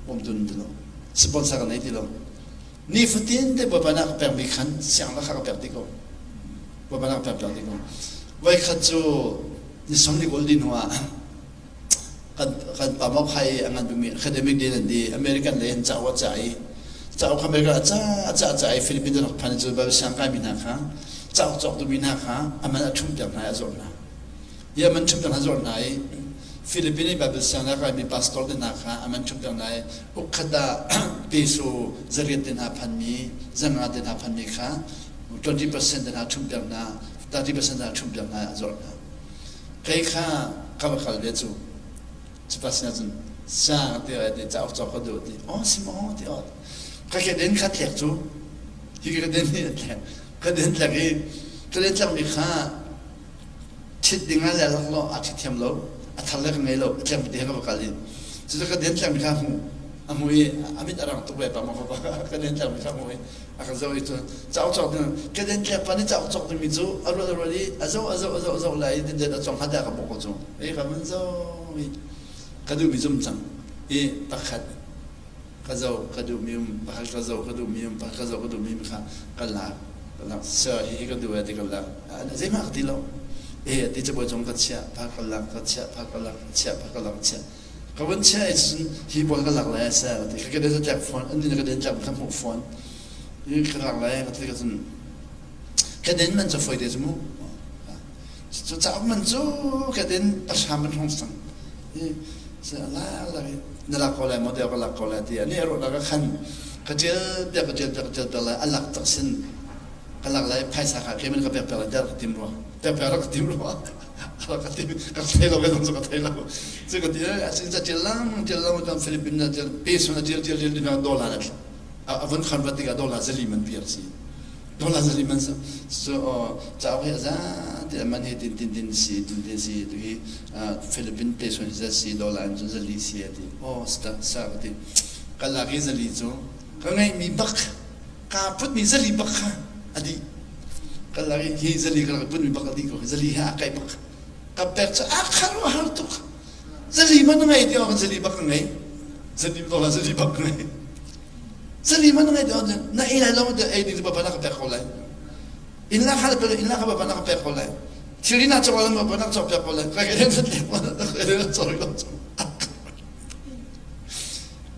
bawmtu ti lo sponsor ka nei ti lo Nifatin te Bawipa nih a ka pekmi khan siangnak kha ka pek dih ko. Bawipa nih a ka pek piak dih ko. Voikhat cu ni sawmli kawl dih hnu ah kan kan pa mau khai a ngan bikmi academic din an di American lei an cauk a ca i cauk American a ca a ca ca i Philippines rak phan cu Bible siang kaimi hna kha cauk cawk duhmi hna kha aman a ṭhum piak hna i a zawrh hna. Hi a man ṭhum piak hna zawrh hna i Philippines i Bible siang a kaimi pastor te hna kha a man ṭhum piak hna i ukkhat ah peso zariat te hna phanmi zanga te hna phanmi kha 20% te hna ṭhum piak hna 30% hna ṭhum piak hna a zawrh hna. Kei kha ka va kal ve cu cu pa sinah cun sang ti ai ti cauk cawk ka duh ti aw si maw ti aw ka ke den kha tlek cu hi ka den hi tlek ka den tlek i ka den tlekmi kha. Ṭhit ding ah le laklawh aa ṭhi thiam lo. A thar le ka ngei lo. A tleng te he ka va kal i cucu ka den tlengmi kha a hmuh. A hmuh i a mit a rang tuk ve pa maw ka ka den tlengmi kha a hmuh i a ka zoh i cun cauk cawk ding ka den tleng pa nih cauk cawk dingmi cu a ruat a ruat i a zoh a zoh a zoh a zoh lai i den a cawng hnga tiah ka bawk ko cu. E ka vun zoh i ka duhmi zum cang i pakhat ka zoh ka duhmi um pakhat ka zoh ka duhmi um pakhat ka zoh ka duhmi kha ka lak ka lak sir hihi ka duh e ti ka lak zeihmah ka ti lo e ti cabuai cung ka chiah pha ka lak ka chiah pha ka lak ka chiah pha ka lak ka chiah ka vun chiah i cun hi pawl ka lak lai sir ka ti ka den tlak phone an ka den tlak ka hmuh phone hi ka lak lai ka ti ka cun ka den man cu foi te cu mu Cu cauk man cu ka din pahra man hong sang. La la na lak ko lai maw tiah ka lak ko lai ti ani a ruah ka khan ka ṭial piak ka ṭial piak ka ṭial piak lai a lak tak sin ka lak lai phaisa kha keimah ka pek piak lai tiah ka tim rua pek piak rak ka tim rua ka tim ka thei lo ka zong cu ka thei lo cu ka ti a sin ca ṭial lang ṭial lang kan Philippines na ṭial peso na ṭial ṭial ṭial ṭial dollar a vun convert tikah dollar zali man piak si Dollar zali man so cauk hi a za ti man hi tin tin tin si tin tin si tu hi Philippine peso hi zat si dollar in cun zali si a ti oh sa sa ka ti ka lak i zali cu ka ngeihmi bak ka putmi zali bak kha a dih ka lak i hi zali ka putmi bak a dih ko zali he a kai bak ka pek cu a khar har tuk zali man ngei ti awk zali bak ka ngei zali dollar zali bak ka ngei Sali man ngai deuh na ei lai lo te ei ding bapa na ka pek ko lai. Inn la kha pe inn la kha bapa na ka pek ko lai. Thil na cawk lai bapa na cawk piak ko lai. Ka ke den sat le ka den cawk lo.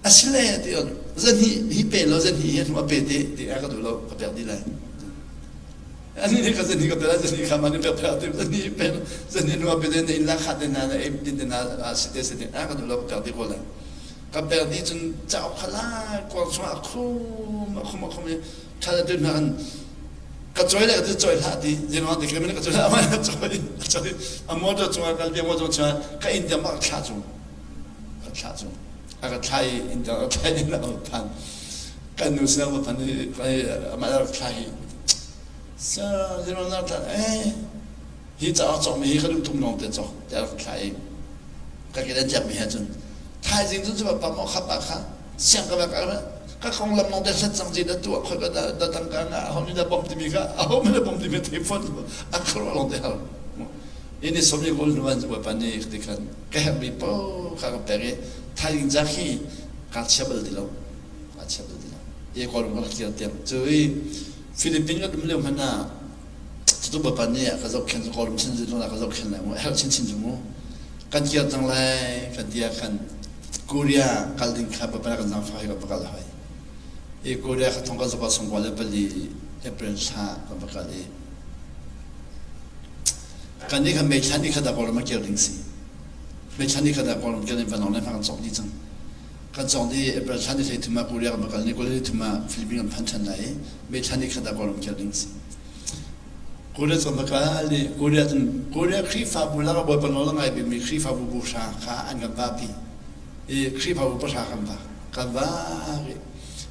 Asile ti on zan hi hi pe lo zan hi hi hnu a pe te ti a ka duh lo ka pek di lai. Ani nih ka zan hi ka pe lai zan hi kha ma ni pek pek ti zan hi pe zan hi hnu a pe te inn la kha te na na ei din te na si te si te a ka duh lo ka pek di ko lai. Ka pek dih cun cauk kha lai kuang chungah a khum a khum a khum i ṭhal a dun hna khan ka cawi le ka ti cawi hlah ti zeiruang ti ka cawi hlah a cawi a cawi a motor cungah kal ti a motor cungah ka inn tiang bak thlah cu ka thlah cu a ka thlah i inn tiang a thlah i a phan kan nu sinah va phan i amah rak thlah hi sir zeiruang na thlah eh hi cauk cawkmi hi ka duh tung lawng te cawk tiah rak thlah i ka ke an ciakmi he cun thaizing cun cu pa maw khap ah kha siang ka bak ka konglam lawng te hlat cang zi da tuah khoi ka da da tangka nga aho nih da bom timi kha aho mene bom timi thei fon a khro lawng te hal ini somi kol nuan cu pa ni ti khan ka herh mi po kha ka pek i thaizing jak hi ka chia bal ti lo ka chia bal ti lo e kol ka kir tiang cu i Philippines ka dum lio hmanh ah Cucu Bawipa nih a ka zohkhenh cu Kawlram chinchin zong a ka zohkhenh lai mu, a herh chinchin cu mu. Kan kir cang lai kan ti ah khan Korea kal ding kha Bawipa nih a kan zaangfah i kan va kal hoi. I Korea kha thong kan zuk ah sungkua le pali April thla kan va kal i kan nih khan May thla ni khat ah Kawlram a kir ding si. May thla ni khat ah Kawlram kir ding vanlawng le hma kan cawk dih cang. Kan cawk dih April thla ni 13 ah Korea kan va kal ni 23 ah Philippines kan phan ṭhan lai i May thla ni khat ah Kawlram kir ding si. Korea cun va kal i Korea cun Korea Khrihfabu lakah Bawipa nawl a ngai bikmi Khrihfabu bu hra kha an kan vahpi i Khrihfabu pahra kan va kan va i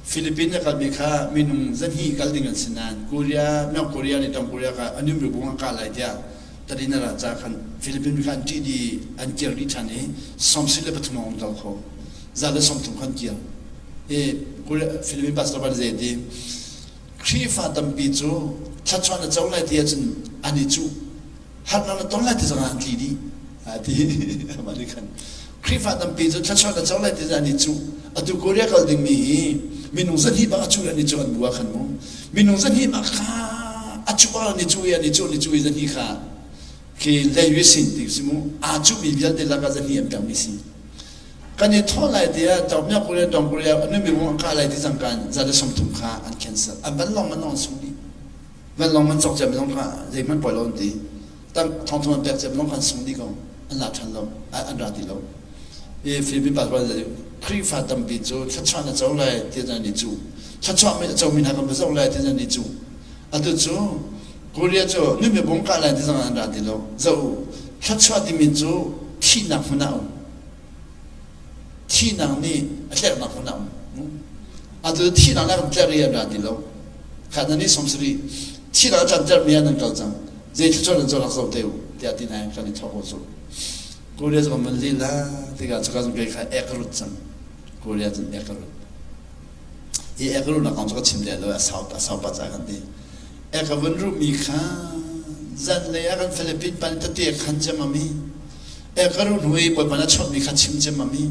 Philippines a kalmi kha minung zahnih kal ding an si nain Korea North Korea nih Tang Korea kha an ummi bu an kah lai tiah tadin a ra ca khan Philippines kha an ṭih dih an kir dih ṭhan i 73 an kal kho za le 30 khan kir i Korea Philippines pastor ban zei ti Khrihfa tampi cu thluachuah na co lai ti ahcun an i cuh. Harnak na ton lai ti zongah an tli dih. A ti. Mah nih khan Khrihfa tampi cu thluachuah na co lai ti an i cuh. Atu Korea kal dingmi hi minung zahnih bak a cuh an i cuh an bu ah khan mu. Minung zahnih bak kha a cuh ah an i cuh i an i cuh an i cuh i zahnih kha khi lei sin ti si mu aa cuhmi vialte lakah zahnih an pekmi si. Kan i thawh lai tiah Dongmya Korea Dong Korea an mi rung an kah lai ti cangka za le 30 kha an cancel. An vanlawng man an sung dih. Vanlawng man cawk cia mi zong kha zeihmanh poi lo an ti. Tang thong thong an pek cia mi zong kha an sung dih ko. An la ṭhan lo. An ra ti lo. I Philippine passport Khrihfa tampi cu thluachuah na co lai ti an i cu. Thluachuah mi a comi hna kan va zoh lai ti an i cu. Atu cu Korea cu nu mi bung kah lai ti zong an ra ti lo. Zoh u. Thluachuah timi cu thihnak hmun ah um. Thihnak nih a tlerhnak hmun ah um. Atu thihnak le kan tlerh i an ra ti lo. Kha nan nih 70 thihnak a can tlerhmi ah nan kal cang. Zei thluachuah nan co rak zo te u tiah ti hna kan i thawk ko cu. Korea cu kan van lila tikah cuka cun kei kha ek ka rut cang. Korea cun ek ka rut. Hi ek ruhnak kong cu ka chim leh lo a sau a sau pa ca kan ti. Ek a vun ruhmi kha zanlei ah kan Philippine pan tete khan cem ami. Ek a ruh hnu i Bawipa na chawnhmi kha chim cem ami.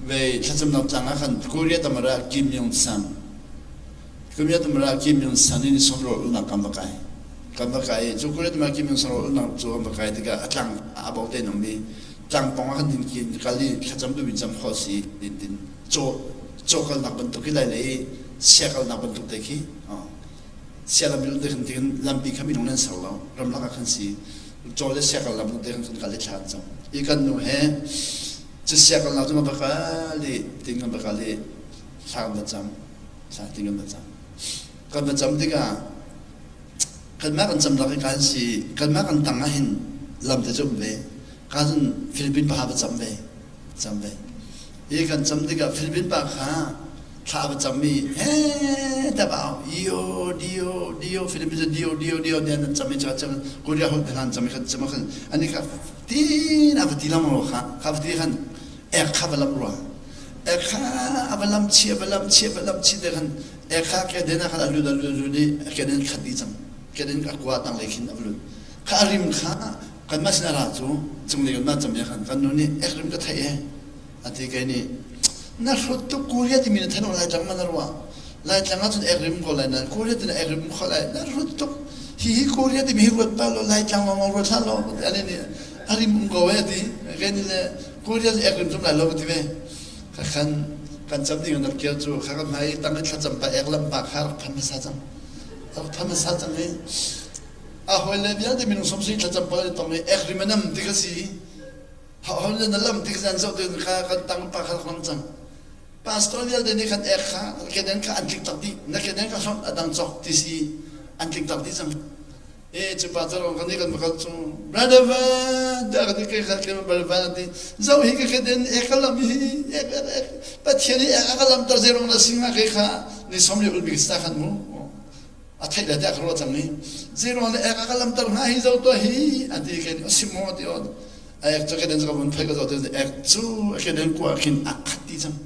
Vei thlacamnak tlang ah khan Korea tamara Kim Yong Sang Korea tamara Kim Yong Sang in som ro ulnak kan va kai. Kan va kai cu Korea tamara Kim Yong Sang ro ulnak cu kan va kai tikah a tlang a bo te nong mi tlangpong ah kan din kin kal i thlacam duh in cam khawh si din tin caw caw kalnak bantuk khi lai le i sia kalnak bantuk te khi sia lam te khan tin lampi kha minung nan ser lo ramlak ah khan si caw le sia kal lam te khan kan kal i thla an cam i kan nu he cu sia kalnak cu ma va kal i tin kan va kal i thla kan va cam thla tin kan va cam kan va cam tikah kanmah kan cam lak i kan si kanmah kan tang ah hin lam te cu um ve ka cun Philippine pa va cam ve cam ve hi kan cam tikah Philippine pa kha thla va cam mi he tabao io dio dio Philippine dio dio dio ne nan cam i cha cam Korea hol hlan cam i khan cam khan ani kha tin a va ti lam ro kha kha va ti khan ek kha va lam rua ek kha a va lam chi a va lam chi a va lam chi te khan ek kha ke den khan a lut a lut a lut i ke den khat di cang ke den a kua tang lei khin a va lut kha a rim kha kanmah sin a ra cu cunglei kanmah cam khan kan nu nih ek rim ka theih e a ti kei nih na hrut tuk Korea timi na than Laitlang man na ruah Laitlang ah cun ek rim ko lai nan Korea tin ek rim kho lai na hrut tuk hi hi Korea timi hi ruat pa lo Laitlang lawng lawng ruat hlah lo ani nih a rim um ko e ti kei nih le Korea cu ek rim zum lai lo ka ti ve kha khan kan cam ding an rak kir cu kha kan hmai tang i thlacam pa ek lam pa kha rak phan hmasa cang rak phan hmasa cang i a hawile vialte minung 70 thlacam pawl an tong i ek rim a nam ti ka si hawile na lam ti ka zan zoh te kha kan tang pa kha lam cang pastor vialte nih khan ek kha keden kha an tlik tak dih na keden kha hlon a dang cok ti si an tlik tak dih cang e cu pa cu kan nih kan bakal cu brother van da kan ke kha ke brother van ti zo hi ka keden ek ka lam hi ek ek ek pathian hi ek ka lam tar zerong na singa ke kha ni som le ulbik sta khan mu a theih le tiah ka ruah cang i zeiruang le ek a ka lamter hnga hi zo tuah hi a ti ke a si maw ti on a ek cu keden ka vun phei ka zo te ek cu a keden kua khin a khat ti cang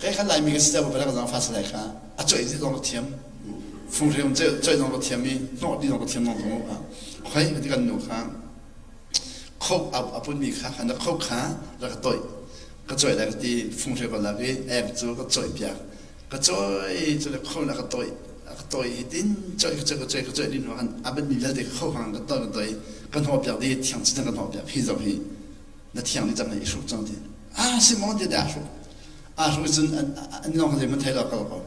kai khan laimi ka si ca ba ka zang fa salai kha a choi zi zong ka thiam funghreu choi zong ka thiam i hnawh di zong ka thiam zong zong a khoi ti kan nu kha kho a pun mi kha khan kho kha ra ka toih ka choi lai ka ti funghreu ka lak i ek cu ka choi piak Ka cawi cu le kho na ka toih ka toih hi tin coih ka coih ka coih ka coih din hnu a ban mi vialte ka kho hang ka toih ka toih ka hnawh piak di thiang chin ka hnawh piak hi zoh hi na thiang ni cang i hruk cang ti ah si maw ti dah hruk a hruk cun an nong zei man thei lo kal ko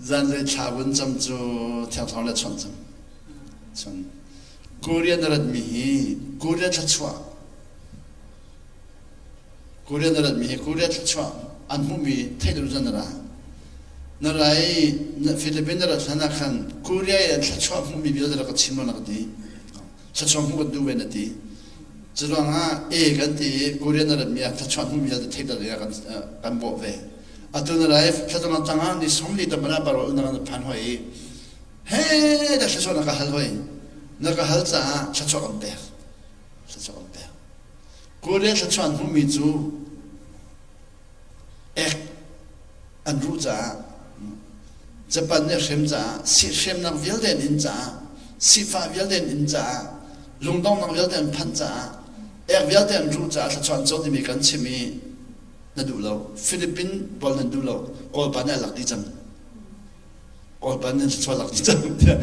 zan le thla vun cam cu thiang thong le chon cam chon Korea na rat mi hi Korea thla Korea na ratmi hi Korea thluachuah an hmuhmi theih lo cun na ra. Na ra i Philippines na rat hlan ah khan Korea i an thluachuah hmuhmi vialte rak ka chim lo na ka ti. Thluachuah hmuh kan duh ve na ti. Curuangah e kan ti i Korea na ratmi ah thluachuah hmuhmi vialte theih lo dingah kan, kan bawh ve. Atu na ra i thlacam tangah ni 40 tam na paro na kan phan hoi i he dah thluachuah na ka hal hoi. Na ka hal caah thluachuah kan pek. Thluachuah kan pek. Korea thluachuah an hmuhmi cu ek an ruh caah Japan nih a hrem caah sihremnak vialte an in caah sifah vialte an in caah lungdonghnak vialte an phanh caah ek vialte an ruh caah thluachuah an co timi kan chim i na duh lo Philippine pawl nan duh lo Kawlpa nih a lak dih cang Kawlpa nih thluachuah lak dih cang tiah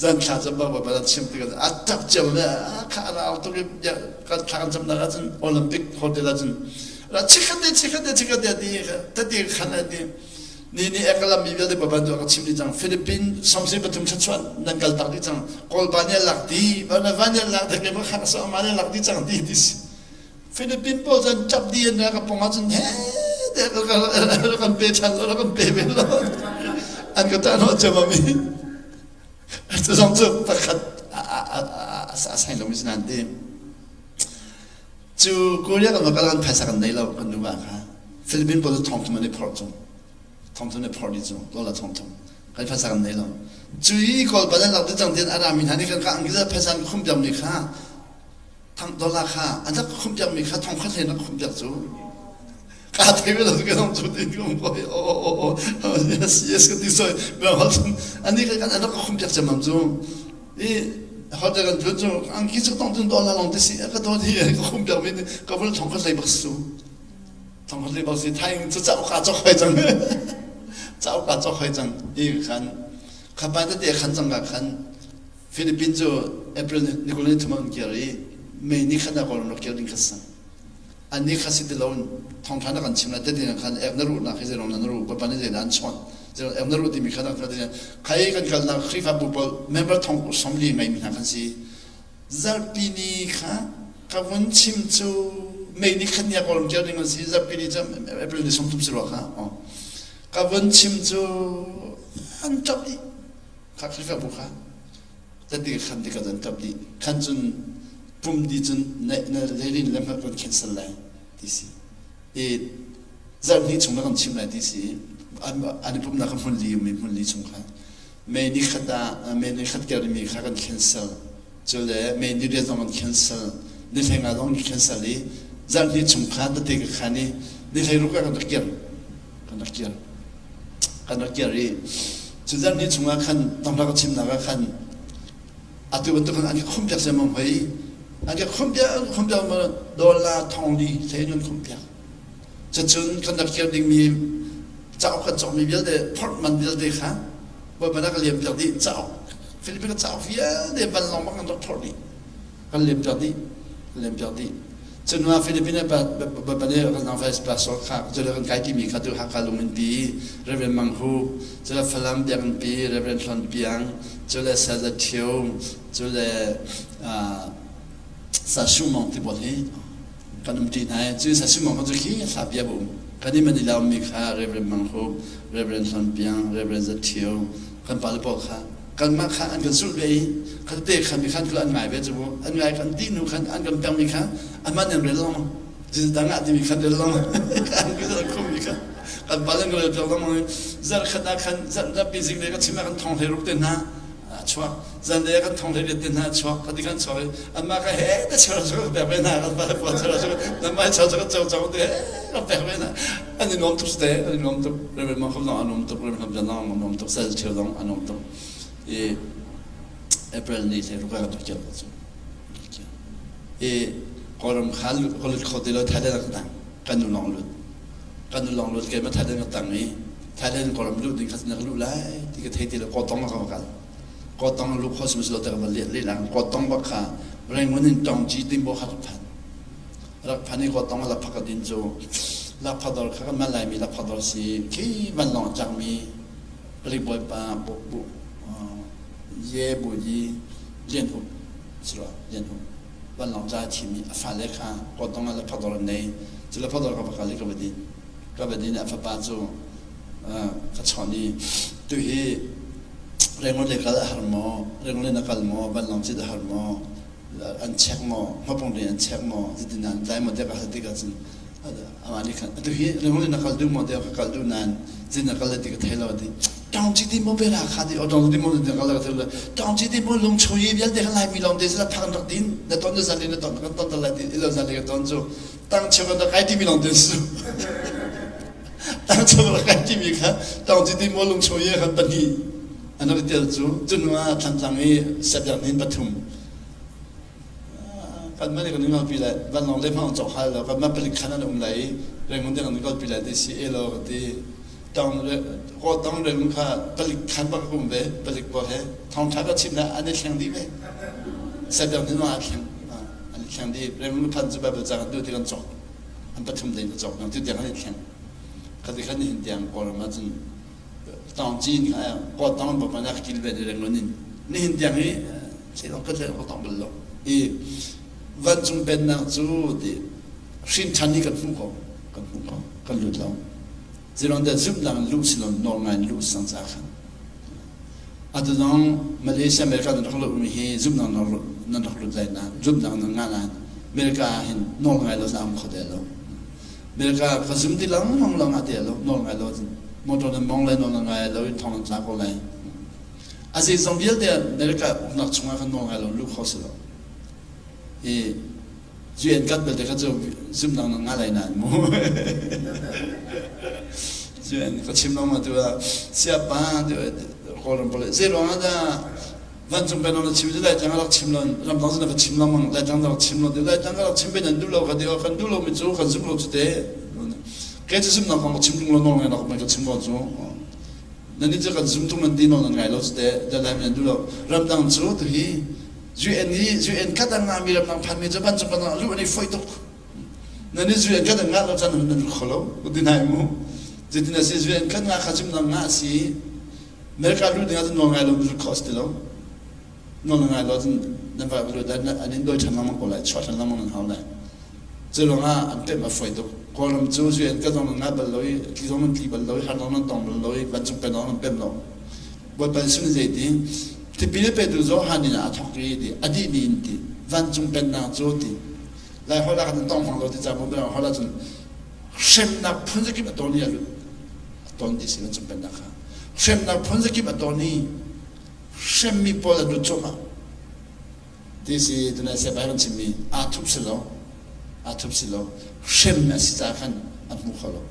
zan thla cam bak bak chim tikah a tap cio le a kha a rau tuk i kan thla kan camnak ahcun Olympic hotel ahcun ra chikhat te chikhat te chikhat te ti tati khan ti ni ni ekalam mi vialte baban cu ka chim dih cang Philippine 73 thluachuah nan kal tak dih cang Kawlpa nih lak di van nih lak te ke ma kha sa ma nih lak di cang ti ti Philippine pawl cun ṭap dih in ka pong ahcun he te kan pe ṭhan lo kan pe ve lo an ka ṭah hnawh cio mi cu zong cu pakhat a sai lomi si nain ti cu Korea kan va kal kan phaisa kan nei lo kan nuva kha Philippine pawl cu thong thum an i phorh cu thong thum an i phorh dih cu dollar thong thum kan phaisa kan nei lo. Cu i Kawl pa nan lak dih cang tian a rami hna nih khan ka angki zat phaisa an khumh piakmi kha thang dollar kha an rak khumh piakmi kha thong khat hlei rak khumh piak cu ka thei ve lo ka dong cu ti ka um ko o o o o yes yes ka ti soi bang hol ani ka kan an rak khumh piak cemam cu i hotel kan tlun cu angki cu tong tun dollar long ti si ka to hi ka khumh piak mi ka vul thong khat hlei bak su thong khat hlei bak si thaing cu chau ka chok hoi cang chau ka chok hoi cang i khan khapan tete khan cang ka khan Philippines cu April ni kul ni thum an kir i May ni khat ah Kawlram rak kir ding kha si. An ni kha si ti lo thawngṭha na kan chim lai te khan ek na ruhnak hi zeirong na ruh Bawipa nih zeidah an chawnh zeirong ek na ruh timi kha kan khai kan kalnak Khrihfabu pawl member thong 40 ngeimi hna kan si. Zarhpi ni kha ka vun chim cu May ni khat ni ah Kawlram kir ding an si zarhpi ni cu April ni 30 si rua kha ka vun chim cu an ṭap dih kha Khrihfabu kha tati khan ti ka zan ṭap dih khan cun pum di cun na na leilin le kan cancel lai ti si i zarh hnih chung na kan chim lai ti si an i pumnak ka hmun li mi hmun li chung kha May ni khat ah May ni khat ker mi kha kan cancel cu le May ni riat zong kan cancel ni hleng ah zong kan cancel i zarh hnih chung kha tete ka khan i ni hlei ruk ah kan rak kir kan rak kir kan rak kir i cu zarh hnih chungah khan thawngṭha ka chimnak ah khan atu bantuk khan an ka khumh piak zemang hoi an ka khumh piak an khumh piak ma dollar thong li hlei an khumh piak cucun kan rak kir dingmi cauk kan cawkmi vialte phorh man vialte kha Bawipa na ka liam piak dih cauk Philippines cauk vialte vanlawng bak kan rak phorh dih kan liam piak dih kan liam piak dih Cunua Philippines Bawipa nih kan vice pastor kha cule kan kai timi kha tu Hakha lungin pi Reverend Mang Hu cule Falam biakinn pi Reverend Hlon Piang cule Saza Thio cule Sa Shu Mong ti pawl hi kan um ṭi hna i cu Sa Shu Mong cu khi hla bia um kan i Manila ummi kha Reverend Mang Hu Reverend Hlon Piang Reverend Za Thio kan pale pawl kha kanmah kha an kan zulh ve i khatte khan mi khan an ngai ve cu an ngai kan ti nu khan an kan pekmi kha aman an rel lengmang dang ah timi khan rel lengmang an kan khummi kha kan pa an rel piak lengmang zarh khat ah khan zarh zarhpi zing le ka chim ah kan thong hlei ruk te hna a chuak zan le kan thong hlei riat te hna a chuak khati kan chuak i anmah kha he ta chera chu ka pek ve hna kan pa le pa chera chu nan mai chera chu kan cho cho te he ka pek ve hna an i nuam tuk te an i nuam tuk Reverend Mang Khom zong a nuam tuk Reverend Khom Zong a nuam tuk Sal Cheu zong a nuam tuk i April ni hle ruka kan rak kir ko cu i Kawlram kha ka lut kho ti lo Thailand ka tang kan nu lawng lut kan nu lawng lut keimah Thailand ka tang i Thailand Kawlram lut ding kha na ka luh lai ti ka thei ti lo Kawtong ka va kal Kawtong lu kho sim lo te ka va lian lehlang Kawtong bak kha Rangoon in Tongji timbo kha ka phan rak phan i Kawtong la phak din cu Lakphador kha kan man laimi Lakphador si khi vanlawng a cangmi palik bawipa bu bu ye bu yi Lian Hup sirua Lian Hup vanlawng ca thimi a fale kha Kawtong ah Lakphador an nei cu Lakphador ka va kal i ka va din ka va din a fapa cu ka chawnh i tuhi Rangoon le kal a har maw Rangoon le na kal maw vanlawng cit a har maw an check maw hmapong ri an check maw zeitin an tlai maw tiah ka hal tikah cun amah nih khan atu hi Rangoon na kal duh maw tiah ka kal duh nain zin na kal ti ka thei lo ti tawng ci ti mo bela kha ti o tawng ti mo na kal ka thei lo tawng ci ti mo lung chung i vialte kan lai mi lawng te sila phak rak din na ton na zan na ton kan ton tal lai ti ilo zan ka ton cu tang cheu kan kai ti mi lawng te su tang cheu kan kai ti mi kha tawng ci ti mo lung chung i kan pahnih an rak tel cu cunua thlantlang i sepyak nin pathum kan mah nih kan kalpi lai vanlawng le hmang cawk hal lo kan mah palik khan an um lai i Rangoon tiang kan kalpi lai ti si e lo ka ti tong re ko tong Rangoon kha palik khan bak um ve palik pawl he thawngtha ka chim na an i thleng dih ve sepyak nin ma a thleng an i thleng dih Rangoon phan cu Bible ca kan duh ti kan cawk an pathum tein ka cawk nang tu tiang an i thleng khati khan nihin tiang Kawlram ah cun tawng cin kha kaw tong bak na kil ve Rangoon in nihin tiang hi thil ka thil ka tong bal lo i vancung pennak cu ti hrin ṭhan hi kan hmu ko kan hmu ko kan lut lo zilong de zumh dang luh silon nawl ngai luh sang ca khan atu zong Malaysia America nan rak lut mi hi zumh dang nan rak lut lai na zumh dang nan nga nan America hin nawl ngai lo zam kho de lo America ka zum ti lengmang lawng ah ti lo nawl ngai lo motor nan mong lai nawl ngai lo in thong nan tla ko lai. A zeizong vialte America uknak chungah khan nawl ngai lo luh kho si lo. I UN kat belte kha cu zumnak na nga lai nain mu. UN ka chim lo ma tu ah siapa Kawlram pole zei ruang ah dah vancung penang na chim cu Laitlang rak chim lo ramdang cu na ka chim lengmang Laitlang na rak chim lo Laitlang ka rak chim ve nan duh lo ka ti kan duh lo mi cu kan zum lo cu te kei cu zumnak kong ka chim tung lo nawl ngai lo ka chim ko cu nan nih cu kan zum tung nan ti nawl nan ngai lo cu te dalai nan duh lo ramdang cu tu hi UN i UN kat an ngah mi ramdang phan mi cu vancung penang luh an i foih tuk nan nih UN kat an ngah lo caan nan kho lo ti nai mu zeitin a si UN kat ngah kha zumnak ngah si America lut ding ahcun nawl ngai lo lut kho a si ti lo. Nawl ngai lo ahcun nan va lut an in dawi ṭhan lengmang ko lai, chuah ṭhan lengmang nan hau lai. Cu ruangah an pemh a fawi tuk. Kawlram cu UN ka zong nan ngai bal lo i, tli zong nan tli bal lo i, har zong nan tong bal lo i, vancung pen zong nan pem lo. Bawipa Jesuh nih zei ti? Tipil a petu Johan in aa thawk i ti, a dih ni in ti, vancung pennak cu ti. Lai holh ah khan nan tong hmang lo ti ca Mirang holh ahcun hremnak phun zakip a ton i a lut. A ton ti si vancung pennak kha. Hremnak phun zakip a ton i hremmi pawl an lut cuahmah. Ti si tunai siapai kan chimmi aa thup si lo. Aa thup si lo. Hrem a si caah khan an hmu kho lo.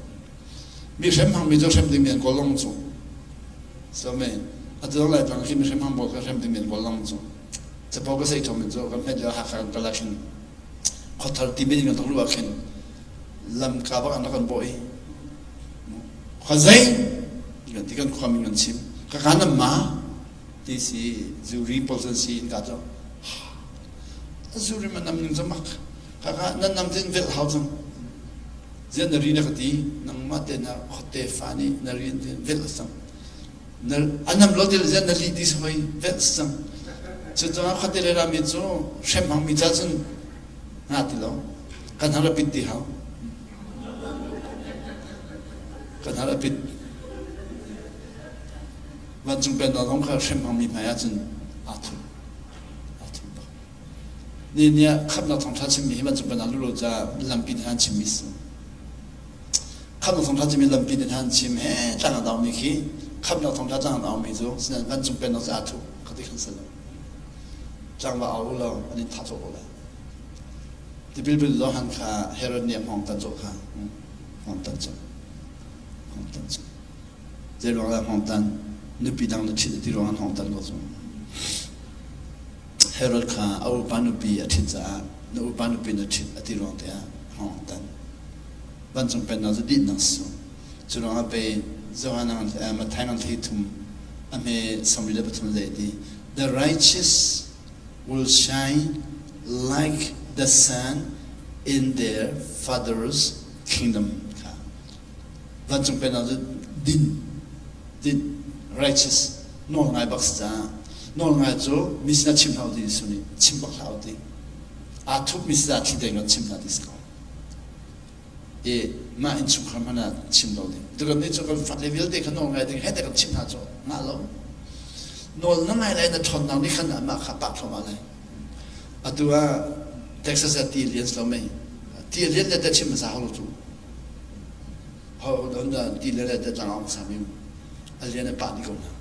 Mi hrem hmangmi cu hrem dingmi an kawl lawng cu. So me atu zong Laitlang khi mi hrem hmang pawl kha hrem dingmi an kawl lawng cu. Capo ka sei thom in cu kan hmet lio Hakha kan kal ah khin khuathar timi in kan rak luh ah khin lamka bak an rak kan bawh i khuazei kan ti kan khua min kan chim ka ka nam ma ti si zuri pawl san si in ka cu zuri ma nam ning zamak ka ka nan nam tin vel hau cang zian na ri na ka ti nangmah te na khote fa nih na ri tin vel cang na anam lo til zian na li ti hoi vel cang cu cang khote le rami cu hrem hang mi cha cun nga ti lo kan har pit ti hau kan har a pit vancung pennak zong kha hrem hmangmi hmai ahcun aa thup aa thup bak ni ni ah khamnak thawngṭha chimmi hi vancung pennak lu lo ca lampi nih han chimmi si khamnak thawngṭha chimmi lampi nih han chim he tlang a daumi khi khamnak thawngṭha tlang a daumi cu sinan vancung pennak cu aa thup kha ti khan si lo tlang va au lo an in thah cawk ko lai Tipil bil Johan kha Herod nih a hngawng tan cawh kha hngawng tan cawh hngawng tan cawh zei ruang dah hngawng tan nupi dang na ṭhit ti ruang ah hngawng tan ko cu Herod kha a upa nupi a ṭhit caah na upa nupi na ṭhit a ti ruang te ah hngawng tan vancung pennak cu dihnak si cu ruang ah pei Johan Matthai ngan thei thum a hme 73 zei ti the righteous will shine like the sun in their father's kingdom kha vancung pennak cu din din righteous nawl ngai bak si caah nawl ngai cu mi sinah chim hlah u ti Jesuh nih chim bak hlah u ti aa thup mi si caah thli deng in chim hlah ti si ko i mah innchungkhar hmanh ah chim lo ding tukan nih cu kan fale vialte kha nawl ngai ding he kan chim hna cu ngah lo nawl na ngai lai na ṭhawnnak nih khan amah kha pah thluahmah lai atu ah Texas ah ti lian lo mei ti lian le te chim hmasa hau lo cu ho don da ti le le te tlang ong sa mi a lian a pah di ko hna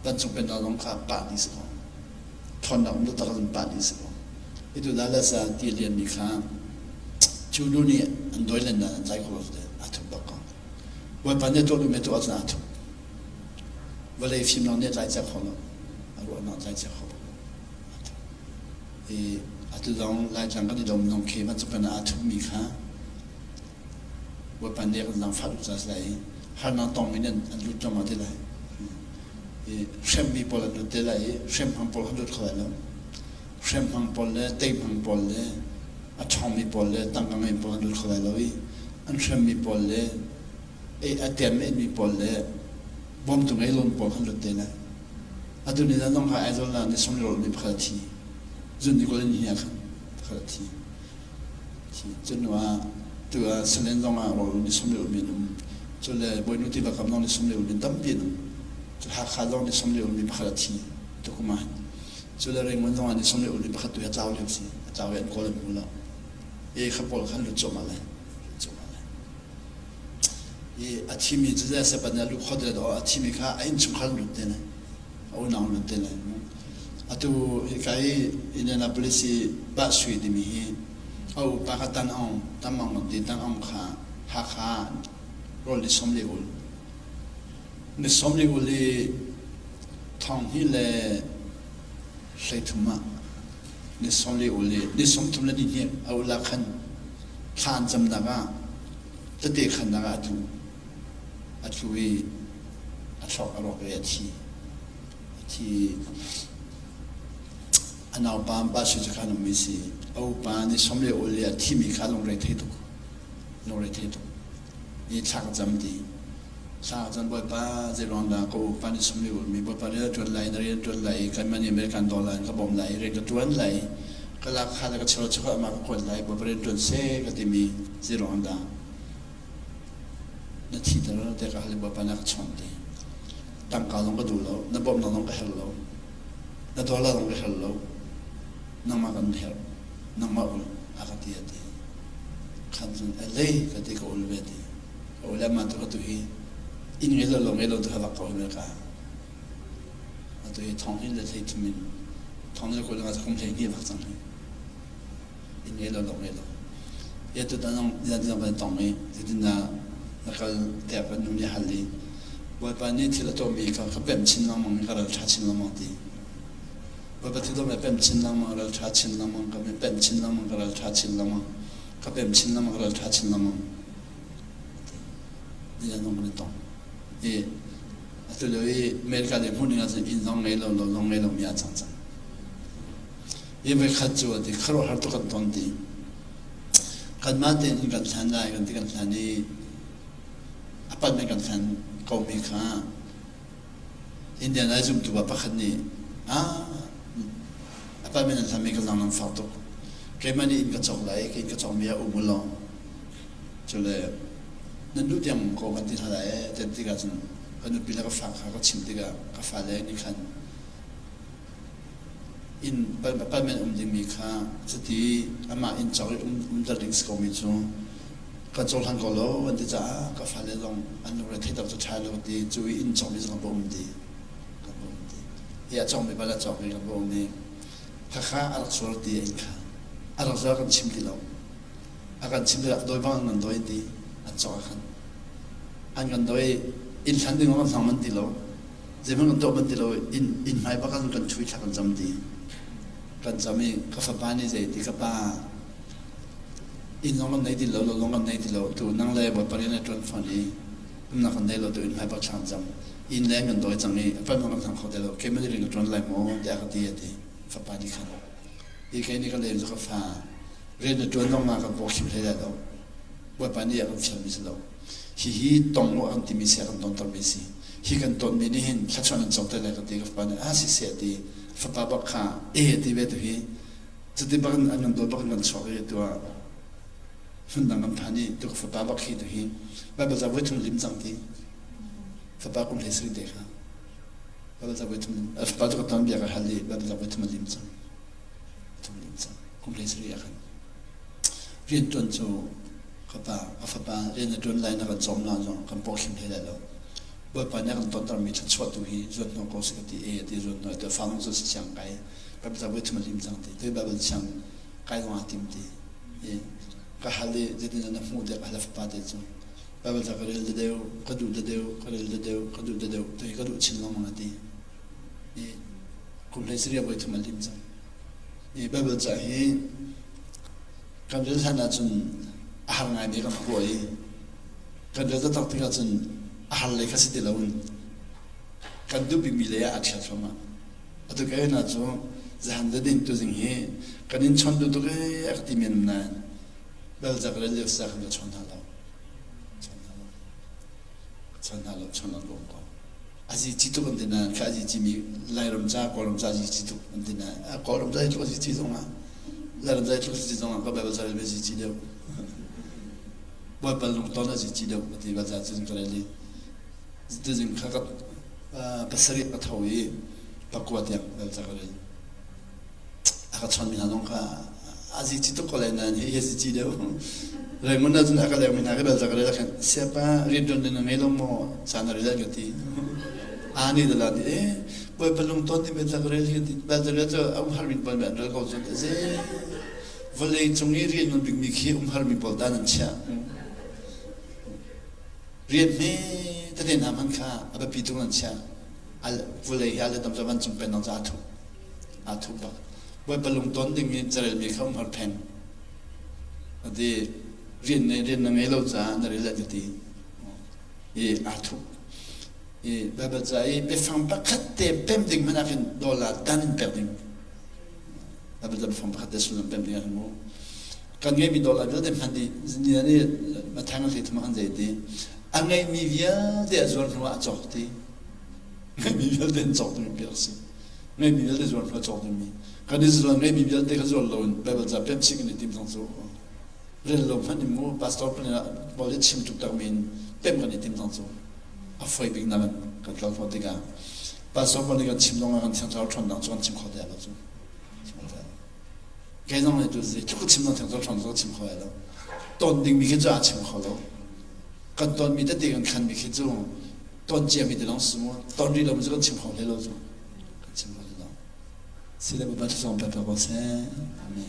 vancung pennak zong kha pah di si ko ṭhawnnak um taktak in pah dih si ko. Itu Dallas ah ti lianmi kha cu nu nih an dawi len nain an tlai kho lo te aa thup bak ko. Bawipa nih tuah duhmi tuah ahcun aa thup. Vawlei fimnak nih a tlai cia kho lo. A ruahnak tlai cia kho lo. Aa thup. I atu zong Laitlang kan i dom zong khi bantuk kan aa thupmi kha Bawipa nih kan zaangfah duh ca si lai i harnak tongmi nih an lut lengmang te lai. I hremmi pawl an lut te lai i hremhmang pawl kan lut kho lai lo. Hremhmang pawl le teihmang pawl le a ṭhawngmi pawl le tangka ngei pawl an lut kho lai lo i an hremmi pawl le a tem mi pawl le bawmtu ngei lomi pawl kan lut te lai. Atu ni zong kha Aizawl ah ni sung mi pakhat a thi. Zun ni kul in hi ah khan pakhat a thi. Cu hnu ah tu ah Salen zong ah rawl ni sum le um in um. Cu le Bawinu tiva kam zong ni sum le um in tampi an um. Cu Hakha zong ni sum le um mi pakhat a thi tukum ah hin. Cu le Rangoon zong ah ni sum le um mi pakhat tu hi a tlau lio si. A tlau i an kawl an hmu lo. E kha pawl khan lut cuahmah lai. Lut cuahmah lai. I a thimi cu zei sepan nih a luh kho ti lo a thimi kha a innchungkhar an lut te ne. A unau nun te lai mu. Atu hika i Indianapolis i Bah Sui timi hi a upa kha Tan Aung, Tam Aung kan ti, Tan Aung kha Hakha rawl ni sawm li ul. Ni sawm li ul i thong hnih le 13 ah ni 40 ul i ni 30 le ni hnih a ul ah khan thla an camnak ah tete khannak ah a tlu. A tlu i a thluak a rawk i a thi. A thi. A naupa pa si cu khan ummi si. A upa ni 40 ul i a thimi kha lungre thei tuk. Lungre thei tuk. I thla ka cam ti. Thla cun Bawipa zeiruang dah ka upa nih sum ulmi Bawipa rian a ṭuan lai, na rian a ṭuan lai i kanmah nih American dollar in ka bawmh lai i rian ka ṭuan lai i ka lak kha le ka cheu cheu amah ka kuat lai Bawipa rian ṭuan seh ka timi zeiruang dah na thiter tiah ka hal i Bawipa nih a ka chawnh ti. Tangka zong ka duh lo, na bawmhnak zong ka herh lo, na dollar zong ka herh lo, nangmah kan herh, nangmah ul a ka ti a ti. Khan cun a lei ka ti ka ul ve ti. Ka ule mah tu ka tu hi inn ngei lo lo ngei lo tu ha vak ko hi ka. Atu hi thong hin le thlei thum in thong le kul nga kum hlei hnih vak cang hi. Inn ngei lo lo ngei lo. Ya tu ta nong ya ti kan tong i zeitin na na kal tiah kan nu nih hal i Bawipa nih thil a tuahmi kha ka pemh chin lengmang i ka ral ṭha chin lengmang ti. Bawipa thil tuahmi pemh chin lengmang ral ṭha chin lengmang ka pemh chin lengmang ka ral ṭha chin lengmang ka pemh chin lengmang ka ral ṭha chin lengmang. Ni zong kan i tong. I atu lio i America le hmun ding ahcun inn zong ngei lo, lo zong ngei lomi ah cang cang. I voikhat cu a ti khuaruahhar tuk kan ton ti. Kanmah tein inn kan hlan lai kan ti kan hlan i apartment kan hlan komi kha Indian ai zumtu pa pakhat nih ah apartment an hlanmi ka zang nan fak tuk. Keimah nih inn ka cawk lai, ka inn ka cawkmi ah um u law Cule nan duh tiang ko kan ti hna lai ee tian tikah cun ka nupi le ka fa kha ka chimh tikah ka fale nih khan inn apartment um dingmi kha cuti amah inn cawk i um umter ding si komi cu kan cohlang ko lo an ti caah ka fale zong an lungre theih cu ṭha lo ti cu i inn cawkmi zong kan va um ti kan va um ti hi a cawkmi bal a cawkmi kan va um i khakha a rak zuar ti a inn kha a rak zuar kan chim ti lo. A kan chim rak dawi bang an kan dawi ti an cawk ah khan an kan dawi inn hlan ding kan hmang man ti lo zeihmanh kan tuah man ti lo inn inn hmai bak kan kan ṭhui thla kan cam ti kan cam i ka fapa nih zei ti ka pa inn zong kan nei ti lo lo zong kan nei ti lo tu nang le bawipa rian na ṭuan fawn i umnak kan nei lo tu inn hmai bak thla kan cam inn leng kan dawi cang i a pan kan hmang kho ti lo keimah nih rian ka ṭuan lai maw tiah ka ti a ti fapa nih khan hi kei nih ka lem cu ka fa rian na ṭuan zong ah kan pawkhim hlei lai lo. Bawipa nih a kan fialmi si lo. Hihi tong u an timi si a kan tontermi si. Hi kan tonmi nih hin thluachuah nan co te lai ka ti. Ka fapa nih ah siseh a ti. Fapa bak kha e a ti ve tu hi. Cuti bak in an kan dawt bak in kan chuak i tu ah hmundang kan phan i tu ka fapa bak hi tu hi Baibal ca voi thum lim cang ti. Fapa kum hlei sarih te kha. Baibal ca voi thum fapa cu ka ton bia ka hal i Baibal ca voi thum a lim cang. Thum lim cang. Kum hlei sarih ah khan rianṭuan cu ka pa ka fapa rian na ṭuan lai na kan cawm na zong kan pawkhim hlei lai lo. Bawipa nih a kan tontermi thluachuah tu hi zuan hnawh ko seh ka ti e ti zuan hnawh ti fa zong cu si siang kai Baibal ca voi thum a lim cang ti tu Baibal siang kai zong aa tim ti i ka hal i zeitin na hmuh tiah ka hal a fapa te cu Baibal ca ka rel deuh ka duh deuh ka rel deuh ka duh deuh tu hi ka duh chin lengmang a ti i kum hlei sarih voi thum a lim cang. Hi Baibal ca hi kan rel hlan ahcun a har ngaimi kan rak ruah i kan rel taktak tikah cun a har lei kha si ti loin kan duh bikmi lei ah a ṭhial thluahmah. Atu ka hna cu zahan le ding tuzing hi kan in chawnh duh tuk ee a ka ti men um nain Baibal ca ka rel lio sa khan ka chawn hna lo. Chawn hna lo. Chawn hna lo, chawn lo ka um ko. A zici tuk an ti nain kha a zici mi Lairam ca Kawlram ca zici tuk an ti nain Kawlram ca tluk a zici zong ah Lairam ca tluk a zici zong ah ka Baibal ca rel zici deuh Bawipa lungton a zici deuh ka ti Baibal ca cun ka rel i tuzing kha ka pasarih ka tho i pakua tiang Baibal ca ka rel. A ka chawnmi hna zong kha a zici tuk ko lai nain hi hi zici deuh. Raymond ahcun a ka lengmi hna ka bel ka rel khan siapa rianṭuan ding na ngei lo maw caan na rel ka ti. Aa nih dala ti eh Bawipa lungton ti biatak rel hi ti Bible cu a umharmi pawl nih an rel ko cun ze vawlei cung i rian ngan bikmi khi umharmi pawl ta nan chiah. Rian hme tete hna hmanh kha a biapi tuk nan chiah. Vawlei hi a le tam cu vancung pennak cu aa thup. Aa thup bak. Bawipa lungton ding i carelmi kha umhar pheng. Ati rian rian na ngei lo caah na rel an ka ti. I aa thup. I Baibal ca i biafang pakhat te pem ding hmanh ah khin dollar dan in pek ding. Baibal ca biafang pakhat te sullam pem ding ah khin mu. Kan ngeihmi dollar vialte hman dih ni nih mathang hlei thum ah kan zei ti. A ngeihmi vialte a zuar hnu ah a cawk ti. Ngeihmi vialte an cawk ding piak si. Ngeihmi vialte zuar hnu ah cawk dingmi. Kan Israel ngeihmi vialte kha zuar loin Baibal ca pem chih kan i tim zong cu rel lo hmanh in mu pastor pawl nih chim tuk takmi in pemh kan i tim zong cu a foi bik nak kan tlol khawh tikah pastor pawl nih kan chim zong ah kan thiang thlarau ṭhawnnak cu kan chim kho te lo cu kei zong nih tu zeitluk ka chim zong thiang thlarau ṭhawn cu chim kho lo ton dingmi khi cu a chim kho lo kan tonmi tete kan khanmi khi cu ton ciami te lawng si mu ton rih lo mi cu kan chim kho hlei lo cu kan chim kho lo si le Bawipa thlacam pe ko seh amen.